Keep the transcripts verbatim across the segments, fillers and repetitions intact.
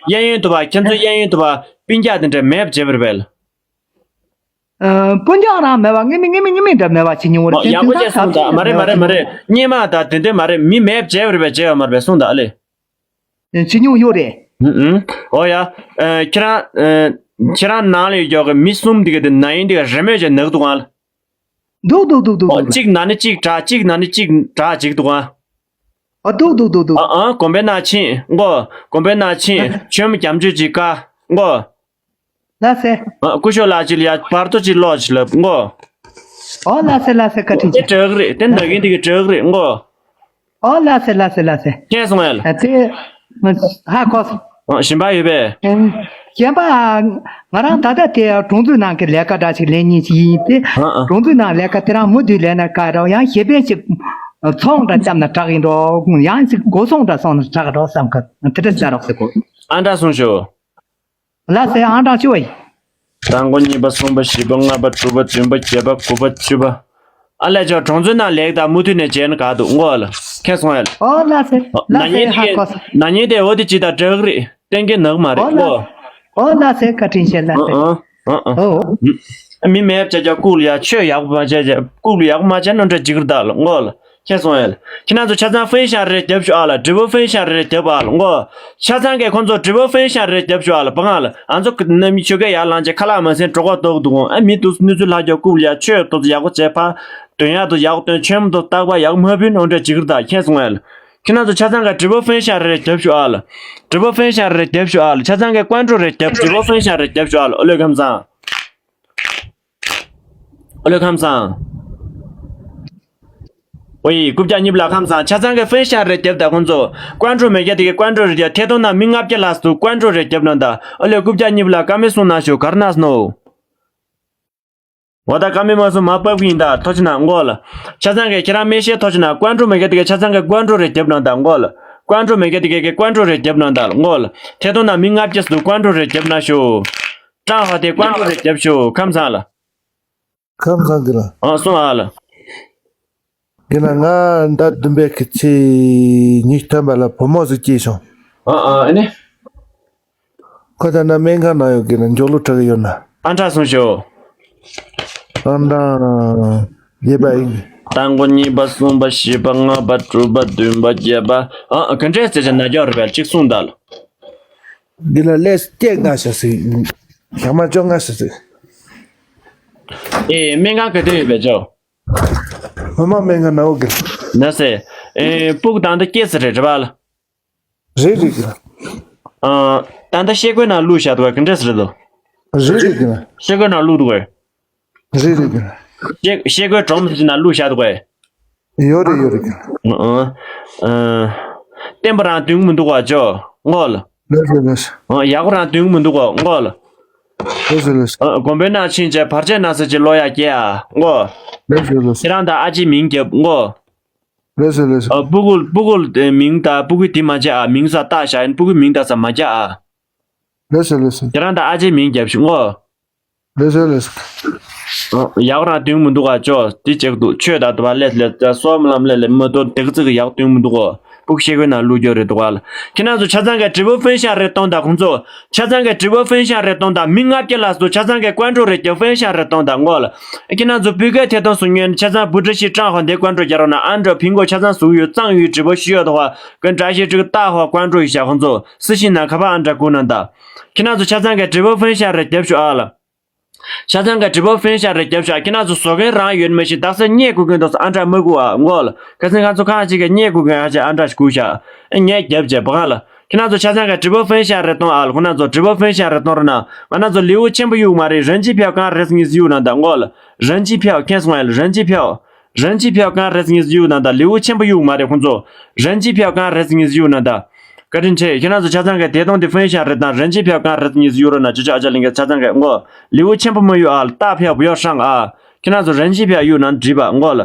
གཡས་གཡོན་དུ་བ་ཁྱེད་ཚོའི་གཡས་གཡོན་དུ་བ་སྤུན་ཀྱག་དེ་འདྲ་མེད་པ་བྱས་པ་རེད་པས། ཨ། སྤུན་ཀྱག་རང་མེད་པ། ངེས་མེད་ངེས་མེད་ངེས་མེད་འདྲ་མེད་པ་བྱེད་མྱོང་བ་རེད། ཨོ། ཡག་པོ་བྱས་གསུངས་ད། མ་རེད་མ་རེད་མ་རེད། སྙེ་མ་ད་དེ་འདྲ་མ་རེད། མི་མེད་པ་བྱས་པ་རེད་པས། བྱས་པ་མ་རེད་པས་གསུངས་ད་ཨ་ལེ། བྱེད་མྱོང་ཡོད་རེད། ཨུ་ཨུ། ཨོ་ཡ། ཨ། ཁྱེད་རང་། ཨ། ཁྱེད་རང་ནང་ལ་ཡོད་ཀྱོག་གི་མི་གསུམ་དེ་ག་དེ་ན་ཡིན་དེ་ག་རེ་མོས་བྱས་ནག་འདུག་ཨང་། འདུག་འདུག་འདུག་འདུག་ཨོ། འདུག་གཅིག་ན་ནི་གཅིག་དྲག་གཅིག་ན་ནི་གཅིག་དྲག་གཅིག་འདུག་ཨང་། ཨ། འདུག་འདུག་འདུག་འདུག་ཨ་ཨ། དགོན་པའི་ནང་ཕྱིན་མགོ། དགོན་པའི་ནང་ཕྱིན་མཆོད་མེ་རྒྱ་མཆོད་ཅིག་དགའ་མགོ། ལགས་སེ། ཨ། སྐུ་ཞབས་ལགས་ཅིག་ལ་ཡ་བར་དོ་ཅིག་ཀློག་ཅིག་ལབ་མགོ། ཨོ་ལགས་སེ་ལགས་སེ། བཀའ་དྲིན་དེ་ཆེ། དྲག་རེད། དེ་ནག་ཡིན་དེ་ག་དྲག་རེད་མགོ། ཨོ་ལགས་སེ་ལགས་སེ་ལགས་སེ། མཁྱེན་སོང་ངས། ཨ། དེ་ཧ་གོ་སོང་། ཨ། གཞན་པ་ཡོད་པས། ཨེ། གཞན་པ། ང་རང་ད་ལྟ་དེ་གྲོང་ཚོའི་ནང་གི་ལས་ཀ་འདྲ་ཞིག་ལས་མཁན་ཞིག་ཡིན་ཏེ། ཨ་ཨ། གྲོང་ཚོའི་ནང་ལས་ཀ་དེ་རང་མུ་མཐུད་ལས་ན་དགའ་རོགས། ཡང་གཞན་ཕན་ཞིག་ཚོང་འདྲ་བརྩམས་ན་དྲག་ཡིན་འགྲོ། ཡང་ཞིག་སྒོ་སྲུང་འདྲ་སོང་ན་དྲག་འགྲོ་བསམ་གི། དེ་འདྲ་ཟེར་རོགས་ཟེར་གོ། ཨ་འདྲ་གསུངས་ཤོག་ལགས་སེ། ཨང་གྲངས་བཅུ་པ་ཡིན། དང་པོ་གཉིས་པ་གསུམ་པ་བཞི་པ་ལྔ་པ་དྲུག་པ་བདུན་པ་བརྒྱད་པ་དགུ་པ་བཅུ་པ། ཨ་ལས་ཆོག་གྲོང་ཚོའི་ནང་ལེགས་དང་མུ་མཐུད་ནས་བྱས་ན་དགའ་འདུག་མགོ་ལ། མཁྱེན་སོང་ངས། ཨོ་ལགས་སེ། ལགས་སེ། ཧ་གོ་སོང་། ན་ནིང་དེ་ན་ནིང་དེ་འོ་དེ་ཅི་ད་དྲག་རེད། གཏན་འཁེལ་ནག་མ་རེད་མགོ། ཨོ་ལགས་སེ། བཀའ་དྲིན་ཆེ་ལགས་སེ། ཨ་ཨ་ཨ་ཨ། ཨོ། མི་མེད་བྱ་རྒྱ་ལྐུགས་ལ་ཡ་ཆོས་ཡག་པོ་མ་བྱས་བྱས་ལྐུགས་ལ་ཡག་པོ་མ་བྱས་ན་འདྲ་འཇིགས་ར་ད་ལ་མགོ་ལ། མཁྱེན་སོང་ངས། ཁྱེད་རང་ཚོ་ཆ་ཚང་ཧྥེ་ཤང་རེ་རྒྱབ་ཤོག་ཨ་ལ། དྲི་བ་ཧྥེ་ཤང་རེ་རྒྱབ་ཨ་ལ་མགོ། ཆ་ཚང་གིས་ཁོང་ཚོ་དྲི་བ་ཧྥེ་ཤང་རེ་རྒྱབ་ཤོག་ཨ་ལ། བ་ང་ལ་ཨ་ཚོ་གི་རྣམ་སྨིན་ཆོས་སྐད་ཡར་ལངས་བྱས་ཁ་ལག་མ་ཟིན་གྲོད་ཁོག་ལྟོགས་འདུག་གོང་ཨ། མི་དུས་གནས་ཚུལ་ལྷག་རྒྱ་ལྐུགས་ལ་ཡ་ཆོས་ཏོག་ཙམ་ཡག་པོ་བྱས་ཕ། དོན་ཡག་ཏོག་ཙམ་ཡག་པོ་སྟོན། ཆོས་མ་ཏོག་རྟག་པ་ཡག་པོ་མ་ཕུལ་ནོ་འདྲ་འཇིགས་ར་ད། མཁྱེན་སོང་ངས། ཁྱེད་རང་ཚོ་ཆ་ཚང་གིས་དྲི་བ་ཧྥེ་ཤང་རེ་རྒྱབ་ཤོག་ཨ་ལ། དྲི་བ་ཧྥེ་ཤང་རེ་རྒྱབ་ཤོག་ཨ་ལ། ཆ་ཚང་གིས་ཀོན་ཀྲོ་རེ་རྒྱབ། དྲི་བ་ཧྥེ་ཤང་རེ་རྒྱབ་ཤོག་ཨ་ལ། ཨོ་ལེ་ཁམས་བཟང་། ཨོ་ལེ་ཁམས་བཟང་། ཨོ་ཡི། རྐུབ་བཀྱག་གཉིས་པ་ལགས་ཁམས་བཟང་། ཆ་ཚང་གིས་ཧྥེ་ཤང་རེ་རྒྱབ་དང་ཁོང་ཚོ། ཀོན་ཀྲོ་མེད་མཁན་དེ་གིས་ཀོན་ཀྲོ་རེ་རྒྱབ། ཐད་གཏོང་ནང་མི་ལྔ་བརྒྱ་ལྷག་འདུག་ཀོན་ཀྲོ་རེ་རྒྱབ་གནང་དང་། ཨོ་ལེ་རྐུབ་བཀྱག་གཉིས་པ་ལགས་བཀའ་མོལ་གསུང་གནང་ཤོག་ག་རེ་གནང་སོང་ནོ། འོ་ད་བཀའ་མོལ་མ་གསུང་མ་ཕབ་གི་ཡིན་ད། ཐུགས་རྗེ་གནང་མགོ་ལ། ཆ་ཚང་གིས་ཁྱེད་རང་མེ་ཤེལ་ཐུགས་རྗེ་གནང་། ཀོན་ཀྲོ་མེད་མཁན་དེ་གིས་ཆ་ཚང་གིས་ཀོན་ཀྲོ་རེ་རྒྱབ་གནང་དང་མགོ་ལ། ཀོན་ཀྲོ་མེད་མཁན་དེ་གིས་ཀོན་ཀྲོ་རེ་རྒྱབ་གནང་དང་མགོ་ལ། ཐད་གཏོང་ནང་མི་ལྔ་བརྒྱ་འདུག་ཀོན་ཀྲོ་རེ་རྒྱབ་གནང་ཤོག་ཀྲང་ཧྭ་དེ་ཀོན་ཀྲོ་རེ་རྒྱབ་ཤོག་ཁམས་བཟང་ལ། ཁམས་བཟང་གི་ལ། ཨ་སོང་ཨ་ལ། གི་ན་ང་ཟླ་བདུན་པའི་གི་ཚེས་ཉི་ཤུ་ཐམ་པ་ལ་བུ་མོ་ཟིག་སྐྱེས་བྱུང་། ཨ་ཨ་ཨ་ནི། ཁོ་ད་ན་སྨན་ཁང་ན་ཡོད་གི་ན་མགྱོགས་ལུགས་དྲག་གི་ཡོད་ན། ཨ་འདྲ་སོང་ཤོག་ཨ་འདྲ། ཡེ་པ་ཡིན། དང་པོ་གཉིས་པ་གསུམ་པ་བཞི་པ་ལྔ་པ་དྲུག་པ་བདུན་པ་བརྒྱད་པ། ཨ་ག་འདྲས་ཟེར་བྱ་ན་མགྱོགས་རེད་པས་གཅིག་གསུངས་ད་ལ། འདི་ལ་ལས་སྟེགས་ན་ཤ་ཟིག་ཞག་མ་བཅོ་ལྔ་ཤ་ཟིག་ཨེ་སྨན་ཁང་ག་དུས་ཡོད་པས་ཅོ། ཧོ་མ་སྨན་ཁང་ན་འོ་གི། ན་སེ། ཨེ་སྤུ་གུ་དང་དུ་སྐྱེས་ས་རེད་རེད་པ་ལ། རེད་རེད་གི། ཨ་ད་ལྟ་ཤེལ་སྒོའི་ནང་བླུགས་བཞག་འདུག་ག་ག་འདྲས་རེད་དོ། རེད་རེད་གི། ཤེལ་སྒོའི་ནང་བླུགས་འདུག་ག་རེད་རེད་གི། ཤེལ་ཤེལ་སྒོའི་སྒྲོམ་ཟེར་ཅིག་ནང་བླུགས་བཞག་འདུག་ག་ཡོད་རེད་ཡོད་རེད་གི། ཨ་ཨ། བསྟན་པ་རང་དུང་མི་འདུག་ག་ཅོ་མགོ་ལ། ལགས་སོ་ལགས་སོ། ཨ་ཡག་པོ་རང་དུང་མི་འདུག་ག་མགོ་ལ། ལགས་སོ་ལགས་སོ། ཨ་དགོན་པའི་ནང་ཕྱིན་བྱས་བར་ཆད་ན་ཟེར་ཅིག་ལོ་ཡག་སྐྱེ་ཨ་མགོ། ལགས་སོ་ལགས་སོ། ཁྱེད་རང་དང་ཨ་ཅེའི་མིང་རྒྱབ་མགོ། ལགས་སོ་ལགས་སོ། ཨ་སྤུ་གུ་སྤུ་གུ་དེ་མིང་དང་སྤུ་གུའི་དེ་མ་བརྗེ་ཨ། མིང་ས་བཏགས་བཞག་ཡིན། སྤུ་གུའི་མིང་དང་ས་མ་བརྒྱབ་ཨ། ལགས་སོ་ལགས་སོ། ཁྱེད་རང་དང་ཨ་ཅེའི་མིང་རྒྱབ་ཤིག་མགོ། ལགས་སོ་ལགས་སོ། ཨ་ཡག་རང་དུང་མི་འདུག་ག་ཅོ། དེ་ཅིག་འདུག་ཆོས་ད་དུ་བ་ལས་ལས་སོ་མ་ལམ་ལས་ལས་མ་གཏོགས་དེ་ག་ཙི་གི་ཡག་དུང་མི་འདུག་ག་སྤུ་གུ་ཤེལ་སྒོའི་ནང་བླུགས་རྒྱུ་རེད་འདུག་ག་ལ། ཁྱེད་རང་ཚོ་ཆ་ཚང་གིས་དྲི་བ་ཧྥེན་ཤང་རེ་གཏོང་དང་ཁོང་ཚོ། ཆ་ཚང་གིས་དྲི་བ་ཧྥེན་ཤང་རེ་གཏོང་དང་མི་ལྔ་བརྒྱ་ལྷག་འདུག་ཆ་ཚང་གིས་ཀོན་ཀྲོ་རེ་རྒྱབ་ཧྥེན་ཤང་རེ་གཏོང་དང་མགོ་ལ། ཁྱེད་རང་ཚོ་བོད་སྐད་ཐད་གཏོང་སུ་ཉོན་ཆ་ཚང་བུ་ཀྲ་ཤིས་ཀྲང་ཧོ་འདི་ཀོན་ཀྲོ་རྒྱབ་རོགས་གནང་ཨ། འགྲོ་ཕིང་གོ་ཆ་ཚང་ཟུག་ཡོད་གཙང་ཡོད་དྲི་བ་ཤི་ཡོད་དོ་ཧ་གི་འདྲ་ཤེས་ཀྲིག་ཏ་ཧོ་ཀོན་ཀྲོ་ཡི་ཤ་ཁོང་ཚོ་སི་ཤིན་ན་ཁ་པ་ཨ་འདྲ་གུ་ན་ད། ཁྱེད་རང་ཚོ་ཆ་ཚང་གིས་དྲི་བ་ཧྥེན་ཤང་རེ་རྒྱབ་ཤོག་ཨ་ལ། ཆ་ཚང་གིས་དྲི་བ་ཧྥེན་ཤང་རེ་རྒྱབ་ཤོག་ཁྱེད་རང་ཚོ་བཟོ་མཁན་རང་ཡོད་མ་ཤེས་དག་ས་རྙེད་དགོས་མཁན་དུ་ཨ་འདྲ་མ་གུ་ཨ་མགོ་ལ། ཁ་སང་ཁ་ཚོ་ཁ་ཅིག་གིས་རྙེད་དགོས་མཁན་ཨ་ཅེ་ཨ་འདྲ་ཞིག་གུ་ཤ། ངས་རྒྱབ་བྱས་བ་ག་ལ། ཁྱེད་རང་ཚོ་ཆ་ཚང་གིས་དྲི་བ་ཧྥེན་ཤང་རེ་གཏོང་ཨ་ལ། ཁོ་རང་ཚོ་དྲི་བ་ཧྥེན་ཤང་རེ་གཏོང་རོགས་གནང་། ང་རང་ཚོ་ལེའུ་ཆེན་པོ་གཡུག་མ་རེད། རན་ཅི་ཕྱོགས་གང་རེད་ངེས་གཡུག་ན་ད་མགོ་ལ། རན་ཅི་ཕྱོགས་མཁྱེན་སོང་ཨ་ལ། རན་ཅི་ཕྱོགས། རན་ཅི་ཕྱོགས་གང་རེད་ངེས་གཡུག་ན་ད། ལེའུ་ཆེན་པོ་གཡུག་མ་རེད་ཁོང་ཚོ། རན་ཅི་ཕྱོགས་གང་རེད་ངེས་གཡུག་ན་ད། བཀའ་དྲིན་ཆེ། ཁྱེད་རང་ཚོ་ཆ་ཚང་གིས་དེ་དོང་དེ་ཧྥེན་ཤང་རེད་དང་རན་ཅི་ཕྱོགས་གང་རེད་ངེས་གཡུག་རོགས་གནང་། ཅོ་ཅོ་ཨ་ཅག་ལིང་ག་ཆ་ཚང་གིས་མགོ། ལེའུ་ཆེན་པོ་མ་གཡུག་ཨ་ལ། ཏ་ཕྱོགས་བུ་ཡོག་ཧྲང་ཨ། ཁྱེད་རང་ཚོ་རན་ཅི་ཕྱོགས་གཡུག་ན་འགྲིག་པ་མགོ་ལ།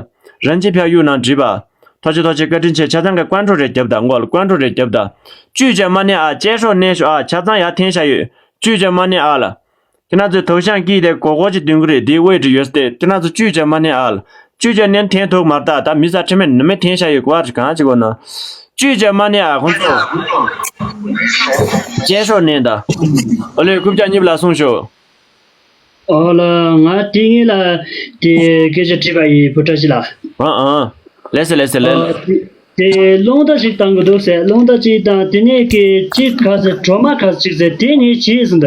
རན་ཅི་ཕྱོགས་གཡུག་ན་འགྲིག་པ། ཐུགས་རྗེ་ཐུགས་རྗེ་བཀའ་དྲིན་ཆེ། ཆ་ཚང་གིས་ཀོན་ཀྲོ་རེ་རྒྱབ་དང་མགོ་ལ། ཀོན་ཀྲོ་རེ་རྒྱབ་དང་། བཅུད་ཅན་མ་ནི་ཨ། ཅེ་ཧྲོ་ནེ་ཤོ་ཨ། ཆ་ཚང་ཡར་འཐེན་བཞག་ཡོད། བཅུད་ཅན་མ་ནི་ཨ་ལ། ཁྱེད་རང་ཚོའི་དོགས་ཤང་སྐྱིད་དེ་གོ་གོ་ཅིག་འདོན་གི་རེད། དེའི་དབུས་དེ་ཡོད་སྟེ། ཁྱེད་རང་ཚོ་བཅུད་ཅན་མ་ནི་ཨ་ལ། བཅུད་ཅན་ནི་འཐེན་ཐུབ་མ་རེད་ད། ད་མི་ས་ཁྲིམས་མེད་ནི་མེད་འཐེན་བཞག་ཡོད་གོ་བ་རེད་གང་ཅིག་གོ་ན། བཅུད་ཅན་མ་ནི་ཨ་ཁོང་ཚོ། ཅེ་ཤོ་ནན་ད། ཨོ་ལེ་རྐུབ་བཀྱག་གཉིས་པ་ལ་གསུངས་ཤོག་ཨོ་ལ་ང་དེ་ངེད་ལ་དེ་སྐད་ཆ་དྲིས་པ་ཡིན་བུ་བཀྲ་ཤིས་ལགས། ཨ་ཨ། ལེ་སེ་ལེ་སེ་ལེ་ལེ། ཨ་དེ་དེ་རླུང་རྟ་ཞིག་བཏང་གི་འདུག་ཟེར། རླུང་རྟ་ཅིག་བཏང་དེ་ནས་ཀྱི་གཅིག་ག་ཟེར་གྲོ་མ་ག་ཟེར་གཅིག་ཟེར་དེ་ངས་བྱས་ཟིན་ད།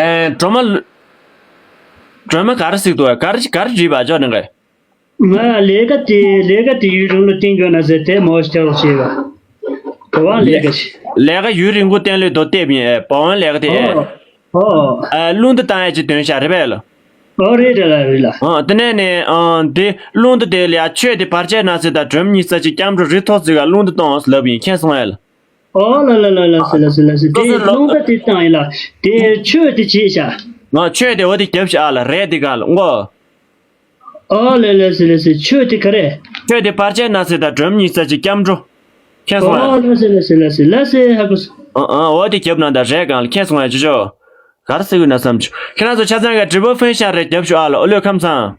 ཨེ་གྲོ་མ་ལ། སྒྲོལ་མ་ག་རེ་ཟེར་འདུག་ག་རེ་ག་རེ་བྲིས་པ་ཅོག་ནི་ག་ང་ལས་ཀ་དེ་ལས་ཀ་དེ་ཡུན་རིང་ལ་བསྟན་དགོས་ན་ཟེར་དེ་མོ་ཞིག་ཐལ་བྱས་པ། བ་བང་ལས་ཀ་ཞིག་ལས་ཀ་ཡུན་རིང་པོ་བསྟན་ལས་དོ་བལྟས་པ་ཡིན་ཨེ་བ་བང་ལས་ཀ་དེ་ཨེ། ཨོ་ཨོ། ཨ་རླུང་རྟ་བཏང་ཡས་ཀྱི་དོན་ཤག་རེད་པས་ལ། ཨོ་རེད་རེད་ལ་རེད་ལ། ཨ་དེ་ནས་ནས་ཨ་དེ་རླུང་རྟ་དེ་ལ་ཡ་ཆོས་དེ་བར་ཆད་སྣ་ཚོགས་དང་སྒྲོལ་མ་ཉི་ཤུ་རྩ་གཅིག་སྐྱབས་འགྲོ་རིགས་ཐོག་ཚིག་ག་རླུང་རྟ་གཏོང་ལབ་ཡིན་མཁྱེན་སོང་ཨེ་ལ། ཨོ་ལ་ལ་ལ་ལ་སི་ལ་སི་ལ་སི་དེ་སོ་སོ་ལོ། རླུང་རྟ་དེ་བཏང་ཡིན་ལ་དེ་ཆོས་དེ་བྱས་ཤག་ང་ཆོས་དེ་འོ་དེ་རྒྱབ་ཤག་ཨ་ལ་རེད་དེ་ག་ལ་ངོ་། ཨོ་ལེ་ལེ་སི་ལེ་སི་ཆོས་དེ་ག་རེ། ཆོས་དེ་བར་ཆད་སྣ་ཚོགས་དང་སྒྲོལ་མ་ཉི་ཤུ་རྩ་གཅིག་སྐྱབས་འགྲོ། མཁྱེན་སོང་ཨ། ཨོ་ལེ་སི་ལེ་སི་ལེ་སི་ལེ་སི་ཧ་གོ་སོང་། ཨ་ཨ་འོ་དེ་རྒྱབ་ན་ད་རེད་གང་ལ་མཁྱེན་སོང་ཨ་ཅོ་ཅོ། ག་རེ་ཟེར་དགོས་ན་བསམ་བྱུང་། ཁྱེད་རང་ཚོ་ཆ་ཚང་གི་དྲི་བ་ཕོན་ཤ་རེ་རྒྱབ་ཤོག་ཨ་ལ་ཨོ་ལོས་ཁམས་ཚང་།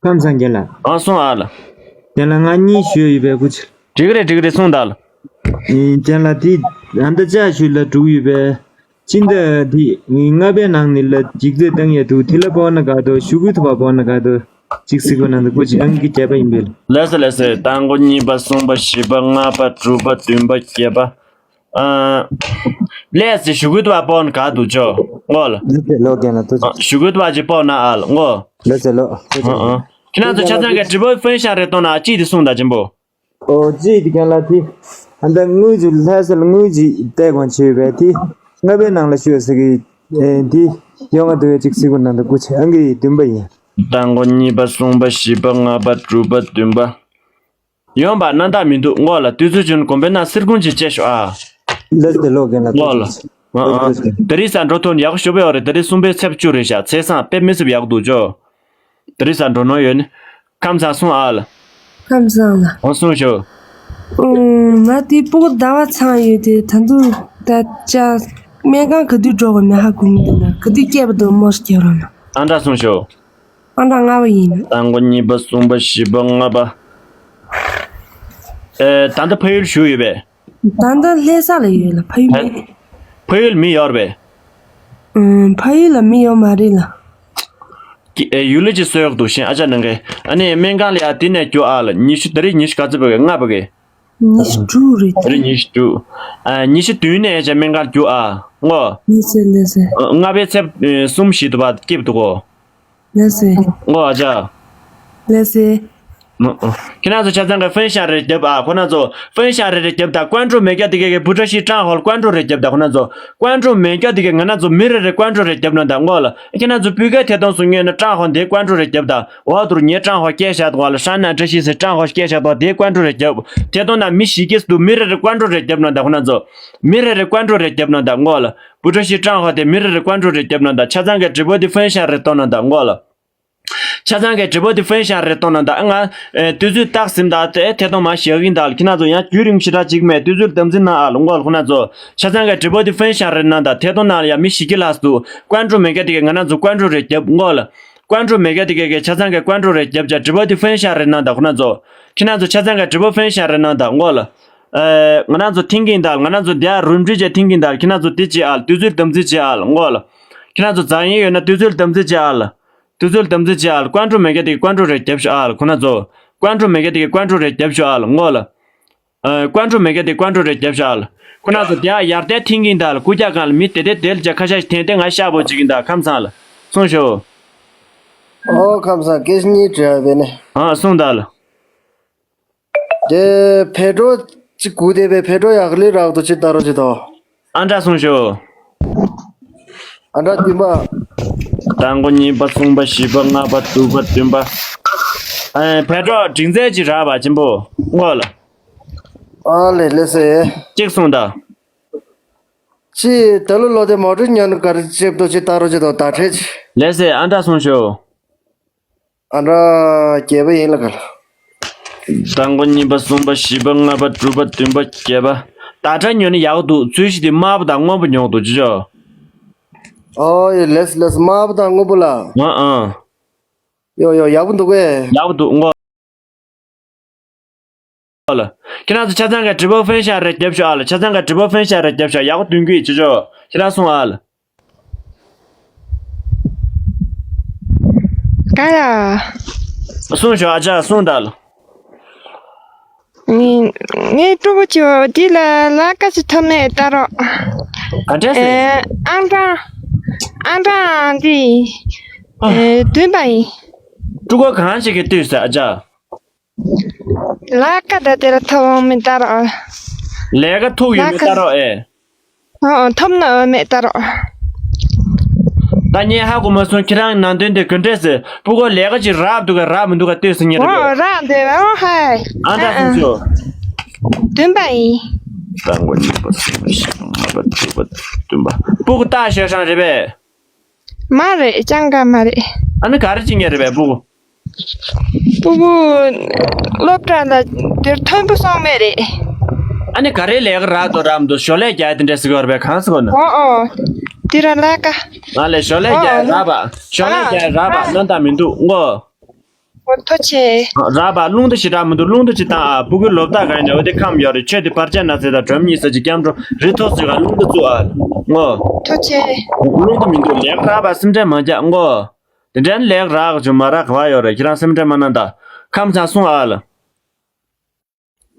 ཁམས་ཚང་རྒན་ལགས། ཨ་སོང་ཨ་ལ། རྒན་ལགས་ང་གཉིས་ཞུས་ཡོད་པའི་སྐུ་མཁྱེན། འགྲིག་རེད་འགྲིག་རེད་སོང་ད་ལ། ཨིན་རྒན་ལགས་དེ་ཨ་མདའ་ལྕགས་ཞུས་ལ་དྲུག་ཡོད་པའི། སྤྱི་ཟླ་དེ་ལྔ་པའི་ནང་ནས་ལ་འགྱིག་རྩེ་བཏང་ཡས་འདུག་དེ་ལ་སྤོ་ན་དགའ་འདུག་ཞུ་གུ་ཐུབ་པ་སྤོ་ན་དགའ་འདུག་གཅིག་གཟིགས་པ་ནང་དུ་སྐུ་མཁྱེན་ཨང་ཀི་བརྒྱད་པ་ཡིན་པས། ལགས་སོ་ལགས་སོ་དང་པོ་གཉིས་པ་གསུམ་པ་བཞི་པ་ལྔ་པ་དྲུག་པ་བདུན་པ་བརྒྱད་པ། ཨ། ལས་ཞུ་གུ་ཐུབ་པ་སྤོ་ན་དགའ་འདུག་ཅོ་ངོ་ལ། ལགས་སོ་ལོ་རྒན་ལགས་ཐུགས་རྗེ་ཆེ། ཞུ་གུ་ཐུབ་པ་ཅིག་སྤོ་ན་ཨ་ལ་ངོ་། ལགས་སོ་ལོ་ཐུགས་རྗེ་ཆེ། ཁྱེད་རང་ཚོ་ཆ་ཚང་གི་དྲི་བ་ཕོན་ཤ་རེ་གཏོང་ན་ཅིག་དེ་གསུངས་དང་ཅིན་པོ། ཨོ་ཅི་དེ་གང་ལ་དེ། ཨ་མདའ་དངུལ་གྱི་ལྷ་ས་ལ་དངུལ་གྱི་བལྟས་དགོངས་བྱས་པས་དེ། ལྔ་པའི་ནང་ལ་ཤོད་ཟེར་གི་ཨེ་དེ། ཡོང་ང་འདུག་ཡ་གཅིག་གཟིགས་པ་ནང་དུ་སྐུ་མཁྱེན་ཨང་ཀི་བདུན་པ་ཡིན། དང་པོ་གཉིས་པ་གསུམ་པ་བཞི་པ་ལྔ་པ་དྲུག་པ་བདུན་པ། ཡོང་པ་རྣམ་དག་མི་འདུག་ངོ་ལ་དུས་ཚོད་ཅུང་གོམ་པའི་ནང་སིར་ཀུང་ཅིག་བཅད་ཤོག་ཨ། ལགས་སོ་ལོ་རྒན་ལགས་ངོ་ལ། ཐུགས་རྗེ་ཆེ། ཨ་ཨ། ལགས་སོ། དེ་རིང་ས་འགྲོ་ཐུབ་ན་ཡག་ཤོས་པའི་འོ་རེད་དེ་རིང་གསུམ་པའི་ཚེས་བཅུ་རེད་ཤག་ཚེས་བཟང་དཔེ་མི་སྲིད་ཡག་འདུག་ཅོ། དེ་རིང་ས་འགྲོ་ནོ་ཡོད་ནི། ཁམས་བཟང་སོང་ཨ་ལ། ཁམས་བཟང་ལ། འོ་སོང་ཤོག་ཨུམ། ང་དེ་སྤུ་གུ་ཟླ་བ་ཚང་ཡོད་དེ་ད་དུང་ད་ཅ། སྨན་ཁང་ག་དུས་འགྲོ་དགོས་མེད་ཧ་གོ་མི་འདུག་ན་ག་དུས་སྐྱེས་པ་དང་མོ་སྐྱེས་རོགས་ན། ཨ་འདྲ་སོང་ཤོག་ཨ་འདྲ་ལྔ་པ་ཡིན། དང་པོ་གཉིས་པ་གསུམ་པ་བཞི་པ་ལྔ་པ། ཨེ་ད་ལྟ་ཕ་ཡུལ་བཞུགས་ཡོད་པས། ད་ལྟ་ལྷ་ས་ལ་ཡོད་ལ་ཕ་ཡུལ་མེད། ཕ་ཡུལ་མི་ཡོད་རེད་པས། ཨུམ། ཕ་ཡུལ་ལ་མི་ཡོད་མ་རེད་ལ། ཀྱི་ཨེ་ཡུལ་ལ་ཅིག་གསོ་ཡག་འདུག་ཤེས་ཨ་ཅག་ནང་གི། ཨ་ནི་སྨན་ཁང་ལ་ཡ་དེ་ནས་རྒྱུ་ཨ་ལ་ཉི་ཤུ་དེ་རིང་ཉི་ཤུ་ག་ཚོད་པ་གི་ལྔ་པ་གི། ཉི་ཤུ་དྲུག་རེད་དེ། དེ་རིང་ཉི་ཤུ་དྲུག་ཨ་ཉི་ཤུ་བདུན་ནས་ཨ་ཅག་སྨན་ཁང་རྒྱུ་ཨ་ངོ་། ལགས་སེ་ལགས་སེ། ལྔ་པའི་ཚེས་གསུམ་བཞི་དུ་བ་སྐྱིབ་འདུག་གོ། ལགས་སེ། ངོ་ཨ་ཅག་ལགས་སེ། ཁྱེད་རང་ཚོ་ཆ་ཚང་གི་ཧྥན་ཤང་རེ་རྒྱབ་ཨ་ཁོ་ན་ཚོ་ཧྥན་ཤང་རེ་རེ་རྒྱབ་དང་ཀོན་ཀྲུ་མེ་ཀྱ་དེ་གའི་བུ་ཁྲ་ཤི་ཀྲང་ཧོལ་ཀོན་ཀྲུ་རེ་རྒྱབ་དང་ཁོ་ན་ཚོ་ཀོན་ཀྲུ་མེ་ཀྱ་དེ་གའི་ང་ན་ཚོ་མི་རེ་རེ་ཀོན་ཀྲུ་རེ་རྒྱབ་ན་དང་ངོ་ལ་ཁྱེད་རང་ཚོ་སྤུས་ཀའི་ཐད་གཏོང་སུ་ཉོས་ན་ཀྲང་ཧོལ་དེ་ཀོན་ཀྲུ་རེ་རྒྱབ་དང་འོ་དུར་ཉེ་ཀྲང་ཧོལ་སྐྱེས་ཤག་དང་ལ་ཧྲན་ན་བཀྲ་ཤིས་སེ་ཀྲང་ཧོལ་སྐྱེས་ཤག་དང་དེ་ཀོན་ཀྲུ་རེ་རྒྱབ་ཐད་གཏོང་ན་མི་ཞིག་གིས་དུ་མི་རེ་རེ་ཀོན་ཀྲུ་རེ་རྒྱབ་ན་དང་ཁོ་ན་ཚོ་མི་རེ་རེ་ཀོན་ཀྲུ་རེ་རྒྱབ་ན་དང་ངོ་ལ། བུ་ཁྲ་ཤི་ཀྲང་ཧོ་དེ་མི་རེ་རེ་ཀོན་ཀྲུ་རེ་རྒྱབ་ན་དང་ཆ་ཚང་གི་དྲི་བ་དེ་ཧྥན་ཤང་རེ་གཏོང་ན་དང་ངོ་ལ། ཆ་ཚང་གི་དྲི་བ་དེ་ཧྥན་ཤང་རེ་གཏོང་ན་དང་ང་དུས་ཚོད་བཏགས་ཟིན་དང་དེ་ཐད་གཏོང་མ་ཞིག་ཡིན་དང་ཁྱེད་རང་ཚོ་ཡང་རྒྱུན་རིང་ཞེ་དྲག་ཅིག་མེད་དུས་ཚོད་དམ་འཛིན་གནང་ཨ་ལ་ངོ་ལ་ཁོ་ན་ཚོ་ཆ་ཚང་གི་དྲི་བ་དེ་ཧྥན་ཤང་རེ་གནང་དང་ཐད་གཏོང་ནང་ལ་ཡང་མི་ཞིག་གི་ལགས་སུ་ཀོན་ཀྲུ་མེ་ཀ་དེ་གི་ང་རང་ཚོ་ཀོན་ཀྲུ་རེ་རྒྱབ་ངོ་ལ། ཀོན་ཀྲུ་མེ་ཀ་དེ་གི་གི་ཆ་ཚང་གི་ཀོན་ཀྲུ་རེ་རྒྱབ་ཅག་དྲི་བ་དེ་ཧྥན་ཤང་རེ་གནང་དང་ཁོ་ན་ཚོ་ཁྱེད་རང་ཚོ་ཆ་ཚང་གི་དྲི་བ་ཧྥན་ཤང་རེ་གནང་དང་ངོ་ལ། ང་རང་ཚོ་ཐིང་གིན་དང་ང་རང་ཚོ་དེ་ཨ་རུ་འབྲི་ཅེ་ཐིང་གིན་དང་ཁྱེད་རང་ཚོ་དེ་ཅི་ཨ་ལ་དུས་ཚོད་དམ་འཛིན་ཅེ་ཨ་ལ་ངོ་ལ། ཁྱེད་རང་ཚོ་འཛམ་གླིང་ཡོད་ན་དུས་ཚོད་དམ་འཛིན་ཅེ་ཨ་ལ། དུས་ཚོད་དམ་འཛིན་ཅེ་ཨ་ལ་ཀོན་ཀྲུ་མེ་ཀ་དེ་ཀོན་ཀྲུ་རེ་རྒྱབ་ཤོག་ཨ་ལ་ཁོ་ན་ཚོ། ཀོན་ཀྲུ་མེ་ཀ་དེ་ཀོན་ཀྲུ་རེ་རྒྱབ་ཤོག་ཨ་ལ་ངོ་ལ། ཀོན་ཀྲུ་མེ་ཀ་དེ་ཀོན་ཀྲུ་རེ་རྒྱབ་ཤོག་ཨ་ལ་ཁོ་ན་ཚོ་དེ་ཨ་ཡར་དེ་ཐིང་གིན་དང་ལ་སྐུ་རྒྱག་གང་ལ་མི་དེ་དེ་དེ་ལ་ཅ་ཁ་ཤ་ཞིག་འཐེན་ཏེ་ང་ཤ་བོ་ཅིག་གིན་དང་ཁམས་ཚང་ལ། སོང་ཤོག་ཨོ་ཁམས་ཚང་སྐད་ཆ་གཉིས་དྲི་བ་བས་ནས། ཨ་སོང་དང་ལ། དེ་ཕེ་ཏྲོ་ཅིག་གུ་དེ་བས་ཕེ་ཏྲོ་ཡག་ལི་རག་ཏུ་ཅི་ད་རོ་ཅི་དོ། ཨ་འདྲ་སོང་ཤོ། ཨ་འདྲ་བདུན་པ། དང་པོ་གཉིས་པ་གསུམ་པ་བཞི་པ་ལྔ་པ་དྲུག་པ་བདུན་པ། ཨེ་ཕེ་ཏྲོ་སྒྲིག་མཛད་ཅིག་རག་པ་ཆེན་པོ་ངོ་ལ། ཨ་ལེ་ལེ་སེ། གཅིག་སོང་ད། ཅི་ད་ལོ་ལོ་དེ་མོ་ཏྲི་ཉོན་གར་ཅེབ་ཏོ་ཅི་ད་རོ་ཅི་དོ་ད་ཁྲེ་ཅི། ལེ་སེ་ཨ་འདྲ་སོང་ཤོ། ཨ་འདྲ་བརྒྱད་པ་ཡིན་ལ་ག་ལ། དང་པོ་གཉིས་པ་གསུམ་པ་བཞི་པ་ལྔ་པ་དྲུག་པ་བདུན་པ་བརྒྱད་པ། ད་ཁྲ་ཉོས་ནི་ཡག་འདུག་ཚོས་གཞི་དེ་དམར་པོ་དང་སྔོན་པོ་ཉོ་འདུག་ཅི་ཅོ། ཨོ་ཡེ་ལེས་ལེས་དམར་པོ་དང་སྔོན་པོ་ལ། ཨ་ཨ། ཡོ་ཡོ་ཡག་པོ་འདུག་གས། ཡག་པོ་འདུག་ངོ་། ཨ་ལ། ཁྱེད་རང་ཚོ་ཆ་ཚང་གི་དྲི་བ་ཕན་ཤག་རེ་རྒྱབ་ཤོག་ཨ་ལ། ཆ་ཚང་གི་དྲི་བ་ཕན་ཤག་རེ་རྒྱབ་ཤོག་ཡག་པོ་འདོན་གི་ཅི་ཅོ། ཁྱེད་རང་གསུང་ཨ་ལ། ག་ལ། གསུང་ཤོག་ཨ་ཅག་གསུང་ད་ལ། ངས་ངས་སྤྲོ་པོ་བྱེད་པ་འདི་ལ་ལ་ཀ་ཅི་ཐོབ་མེད་ལྟ་རོགས། ག་འདྲ་ཟེར། ཨེ་ཨང་གྲངས་ཨང་གྲངས་འདི་ཨེ་བདུན་པ་ཡིན། ཕྲུ་གུ་གང་ཞིག་གིས་ལྟོས་ཟེར་ཨ་ཅག་ལས་ཀ་ད་དེ་ལ་ཐོབ་འོང་མི་ལྟ་རོགས། ལས་ཀ་ཐུག་ཡོད་མི་ལྟ་རོགས་ཨེ། ཨོ་ཐོབ་ན་འོ་མེད་ལྟ་རོགས། ད་ངས་ཧ་གོ་མ་སོང་ཁྱེད་རང་ནང་དོན་དེ་ག་འདྲས་ཟེར། སྤུ་གུ་ལས་ཀ་ཅིག་རག་འདུག་ག་རག་མི་འདུག་ག་ལྟོས་ཟེར་ཉེ་རེད་འོ་པས། རག་འདོད་པས་ཨོ་ཧའི། ཨ་འདྲ་སོང་ཤོག་བདུན་པ་ཡིན། རྩ་འགོ་གཉིས་པ་གསུམ་པ་བཞི་པ་ལྔ་པ་དྲུག་པ་བདུན་པ། སྤུ་གུ་སྟག་ཤོད་ཤང་རེད་པས། མ་རེད་ཅང་ག་མ་རེད། ཨ་ནི་ག་རེ་བྱེད་མཁན་རེད་པས་སྤུ་གུ། སྤུ་གུ་སློབ་གྲྭ་ལ་དེར་མཐོན་པོ་སོང་མེད་རེད། ཨ་ནི་ག་རེ་ལས་ཀ་རག་འདུག་རག་མི་འདུག་ཞོར་ལས་རྒྱག་དེ་འདྲ་ཟེར་གི་ཡོད་རེད་པས་གང་ཟེར་གོ་ནི། ཨོ་ཨོ། དེ་ར་ལས་ཀ་ང་ལས་ཞོར་ལས་རྒྱག་ཨོ་རག་པ་ཞོར་ལས་རྒྱག་རག་པ་ཨ་ཨ་གནོན་སྟངས་མི་འདུག་ངོ་། ཨོ་ཐུགས་རྗེ་ཆེ། རག་པ་རླུང་རྟ་ཞེ་དྲག་མི་འདུག་རླུང་རྟ་ཅིག་བཏང་ཨ། སྤུ་གུའི་ལོ་རྟགས་གང་ཡིན་ནའི་འོ་དེ་ཁམས་ཡོད་རེད། ཆོས་དེ་བར་ཆད་ན་ཚེ་དང་སྒྲོམ་གཉིས་ས་ཅིག་སྐྱབས་འགྲོ་རི་ཐོག་ཟེར་ག་རླུང་རྟ་བཙུགས་ཨ། ངོ་། ཐུགས་རྗེ་ཆེ། རླུང་རྟ་མི་འདུག་ལས་ཀ་རག་པ་སེམས་ཁྲལ་མ་རྒྱག་ངོ་། དེ་འདྲའི་ལས་རག་བྱུང་མ་རག་ག་བ་ཡོད་རེད། ཁྱེད་རང་སེམས་ཁྲལ་མ་གནང་ད། ཁམས་ཚང་གསུང་ཨ་ལ།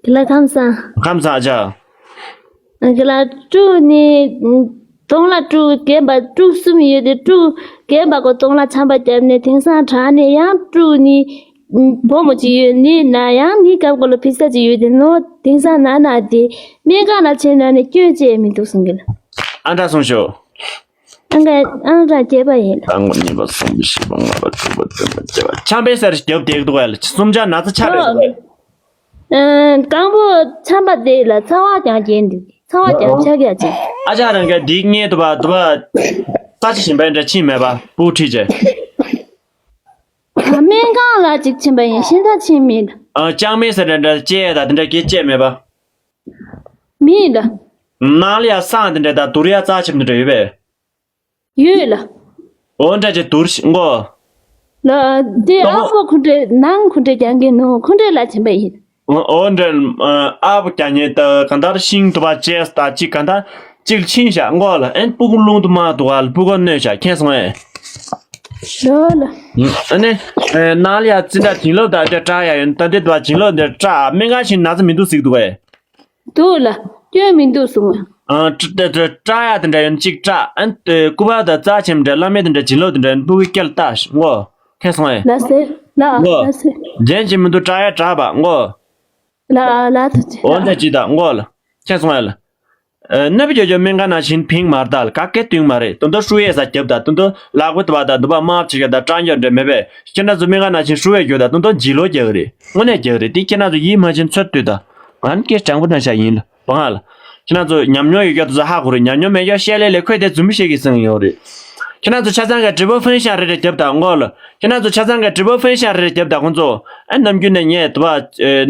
གི་ལ་ཁམས་ཚང་། ཁམས་ཚང་ཨ་ཅག་གི་ལ་ཕྲུག་ནི་སྟོང་ལ་ཕྲུག་རྒན་པ་ཕྲུག་གསུམ་ཡོད་དེ་ཕྲུག་རྒན་པ་ཀོ་སྟོང་ལ་ཆམ་པ་བརྒྱབ་ནས་དེང་སང་དྲག་ནས་ཡང་ཕྲུག་ནི་བུ་མོ་ཅིག་ཡོད་ནི་ན་ཡང་ནི་སྐབས་ཀོ་ལ་ཕི་ས་ཅིག་ཡོད་དེ་ནོ་དེང་སང་ན་ན་དེ་སྨན་ཁང་ལ་ཕྱིན་ན་ནི་སྐྱོན་ཅེས་མི་འདུག་གསུང་གི་ལ། ཨ་འདྲ་གསུངས་ཤོག་ཨང་ཀ་ཨང་གྲངས་བརྒྱད་པ་ཡིན། ཨང་གཉིས་པ་གསུམ་པ་བཞི་པ་ལྔ་པ་དྲུག་པ་བདུན་པ་བརྒྱད་པ། ཆམ་པའི་སར་རྒྱབ་བསྡད་འདུག་གས། གསུམ་ཆ་ན་ཚ་ཆ་རེད་འདུག་གས། ཨ་རྐང་པ་ཆམ་པ་དེ་ལ་ཚ་བ་ཀྱང་སྐྱེས་འདུག་ཚ་བ་ཀྱང་ཆགས་ཀྱང་ཅིག་ཨ་ཅག་རང་གས་འདི་ངའི་དུ་བ་དུ་བ་ས་ཆ་གཞན་པའི་འདྲ་ཕྱིན་མེད་པ་སྤུ་ཁྲིད་བྱས། སྨན་ཁང་ལ་ཅིག་ཕྱིན་པ་ཡིན་ཤིན་ཏུ་ཕྱིན་མེད། ཨ་ལྕགས་སྨན་ཟེར་འདྲ་འདྲ་བཅད་ད་དེ་འདྲ་སྐད་བཅད་མེད་པ། མིན་ལ། ནང་ལ་ཡ་སང་དེ་འདྲ་ད་དུར་ཡ་རྩ་ཆེམ་དེ་འདྲ་ཡོད་པས། ཡོད་ལ། འོ་འདྲ་ཅེ་དུར་ཤི་མགོ། ལ་དེ་ཨ་ཕོ་ཁུ་འདྲེ་ནང་ཁུ་འདྲེ་རྒྱང་གི་ནོ་ཁུ་འདྲེ་ལ་ཆེམ་པ་ཡིན། འོ་འདྲ་ཨ་ཕོ་རྒྱ་ཉེ་ད་གང་ལྟར་ཤིང་དུ་བ་ཅེས་ད་ཅིག་གང་ལྟར་ཅིག་ཕྱིན་བཞག་མགོ་ལ་ཨན་སྤུ་གུ་རླུང་དུ་མ་དུ་བ་ལ་སྤུ་གུ་གནོད་བཞག་མཁྱེན་སོང་ཨེ། ལོ་ལ། ཨ་ནི། ནང་ལ་ཡ་ཙི་འདྲ་བྱིན་རླབས་དང་དེ་སྐྲག་ཡ་ཡོད་ད་འདི་དུ་བ་བྱིན་རླབས་འདི་སྐྲག་སྨན་ཁང་ཕྱིན་ན་ཚ་མི་འདུག་ཟིག་འདུག་ཨེ། འདུག་ལ། སྐྱོན་མི་འདུག་གསུངས། ཨ་ཀྲ་ཀྲ་ཀྲ་ཀྲ་ཡ་དེ་འདྲ་ཡོད་ཅིག་ཀྲ་ཨན་ཏེ་སྐུ་པར་དང་རྩ་ཆེམ་འདྲ་བླ་མེད་དེ་འདྲ་བྱིན་རླབས་དེ་འདྲ་སྤུ་གུའི་སྐེ་ལ་བཏགས་ཤིག་ངོ་མཁྱེན་སོང་ཨེ། ལ་སེ་ལ་ངོ་ལ་སེ་རྒྱན་གྱི་མི་འདུག་ཀྲ་ཡ་ཀྲ་བ་ངོ་ལ་ལ་ཐུ་ཅི་འོ་འདྲ་ཅིག་དང་ངོ་ལ་མཁྱེན་སོང་ཨེ་ལ། ཨ་ནབ་ཡོ་ཡོ་སྨན་ཁང་ནང་བཞིན་ཕིང་མར་དལ་ག་སྐད་དུང་མ་རེད་དོན་དུ་ཧྲུ་ཡས་ས་རྒྱབ་ད་དོན་དུ་ལག་པ་དུ་བ་ད་དུ་བ་དམར་ཆེ་ག་ད་སྐྲག་འགྱོ་འདྲ་མེད་པས་ཁྱེད་རང་ཚོ་སྨན་ཁང་ནང་བཞིན་ཧྲུ་ཡས་རྒྱུ་ད་དོན་དུ་འཇིགས་ལོ་རྒྱག་གི་རེད། དངོས་གནས་རྒྱག་རེད་དེ་ཁྱེད་རང་ཚོ་ཡིད་མ་ཆེས་ཚོད་ལྟོས་དང་། ང་ནི་སྐད་དྲང་པོ་གནང་བཞག་ཡིན་ལ་བང་ལ། ཁྱེད་རང་ཚོ་ཉམས་མྱོང་ཡོད་རྒྱུ་དེ་ཚོ་ཧ་གོ་རེད། ཉམས་མྱོང་མེད་རྒྱུ་བཤད་ལེ་ལེ་ཁོས་དེ་རྫུན་མ་བཤད་ཀྱི་སེམས་ཡོད་རེད། ཁྱེད་རང་ཚོ་ཆ་ཚང་གི་དྲི་བ་ཕན་ཤག་རེ་རེ་རྒྱབ་དང་ངོ་ལ། ཁྱེད་རང་ཚོ་ཆ་ཚང་གི་དྲི་བ་ཕན་ཤག་རེ་རེ་རྒྱབ་དང་ཁོང་ཚོ། ཨ་ནམ་རྒྱུན་ནས་ངས་དུ་བ།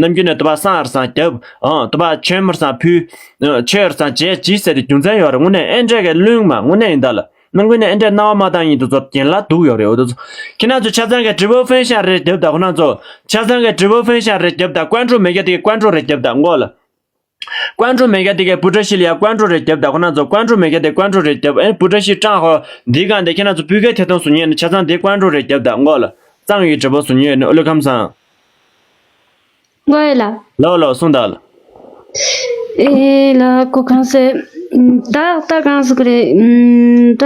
ནམ་རྒྱུན་ནས་དུ་བ་སང་ར་སང་རྒྱབ། ཨང་དུ་བ་ཆོས་མར་སང་ཕུལ། ཆོས་ར་སང་བྱས་ཅི་ཟེར་ཏེ་རྒྱུ་མཚན་ཡོད་རེད་དངོས་གནས་ཨེ་འདྲས་གི་བླུན་མ་དངོས་གནས་ཡིན་ད་ལ། ནང་ཁུལ་ནས་ཨེ་འདྲས་སྣང་བ་མ་བཏང་ཡིན་དུ་ཚོ་རྒན་ལགས་སྡུག་ཡོད་རེད་འོ་དུ་ཚོ། ཁྱེད་རང་ཚོ་ཆ་ཚང་གི་དྲི་བ་ཕན་ཤག་རེ་རེ་རྒྱབ་དང་ཁོ་རང་ཚོ། ཆ་ཚང་གི་དྲི་བ་ཕན་ཤག་རེ་རེ་རྒྱབ་དང་ཀོན་ཀྲོ་མེད་རྒྱ་དེ་གི་ཀོན་ཀྲོ་རེ་རྒྱབ་དང་ངོ་ལ། ཀོན་ཀྲོ་མེད་རྒྱ་དེ་གའི་བུ་ཊ་ཤི་ལ་ཡ་ཀོན་ཀྲོ་རེ་རྒྱབ་ད་ཁོ་ན་ཚོ་ཀོན་ཀྲོ་མེད་རྒྱ་དེ་ཀོན་ཀྲོ་རེ་རྒྱབ་ཨེ་བུ་ཊ་ཤི་ཀྲང་ཧོ་འདི་གང་དེ་ཁྱེད་རང་ཚོ་སྤུས་ཀའི་ཐད་གཏོང་སུ་ཉན་ནི་ཆ་ཚང་དེ་ཀོན་ཀྲོ་རེ་རྒྱབ་ད་ངོ་ལ་གཙང་ཡོད་དྲི་བ་སུ་ཉན་ནི་ཨོ་ལོ་ཁམས་སང་། ངོ་ཡ་ལ། ལོ་ལོ་གསུང་ད་ལ། ཨེ་ལ་ཀོ་གང་སེ། ད་ད་གང་སུ་ཀ་རེ། ད་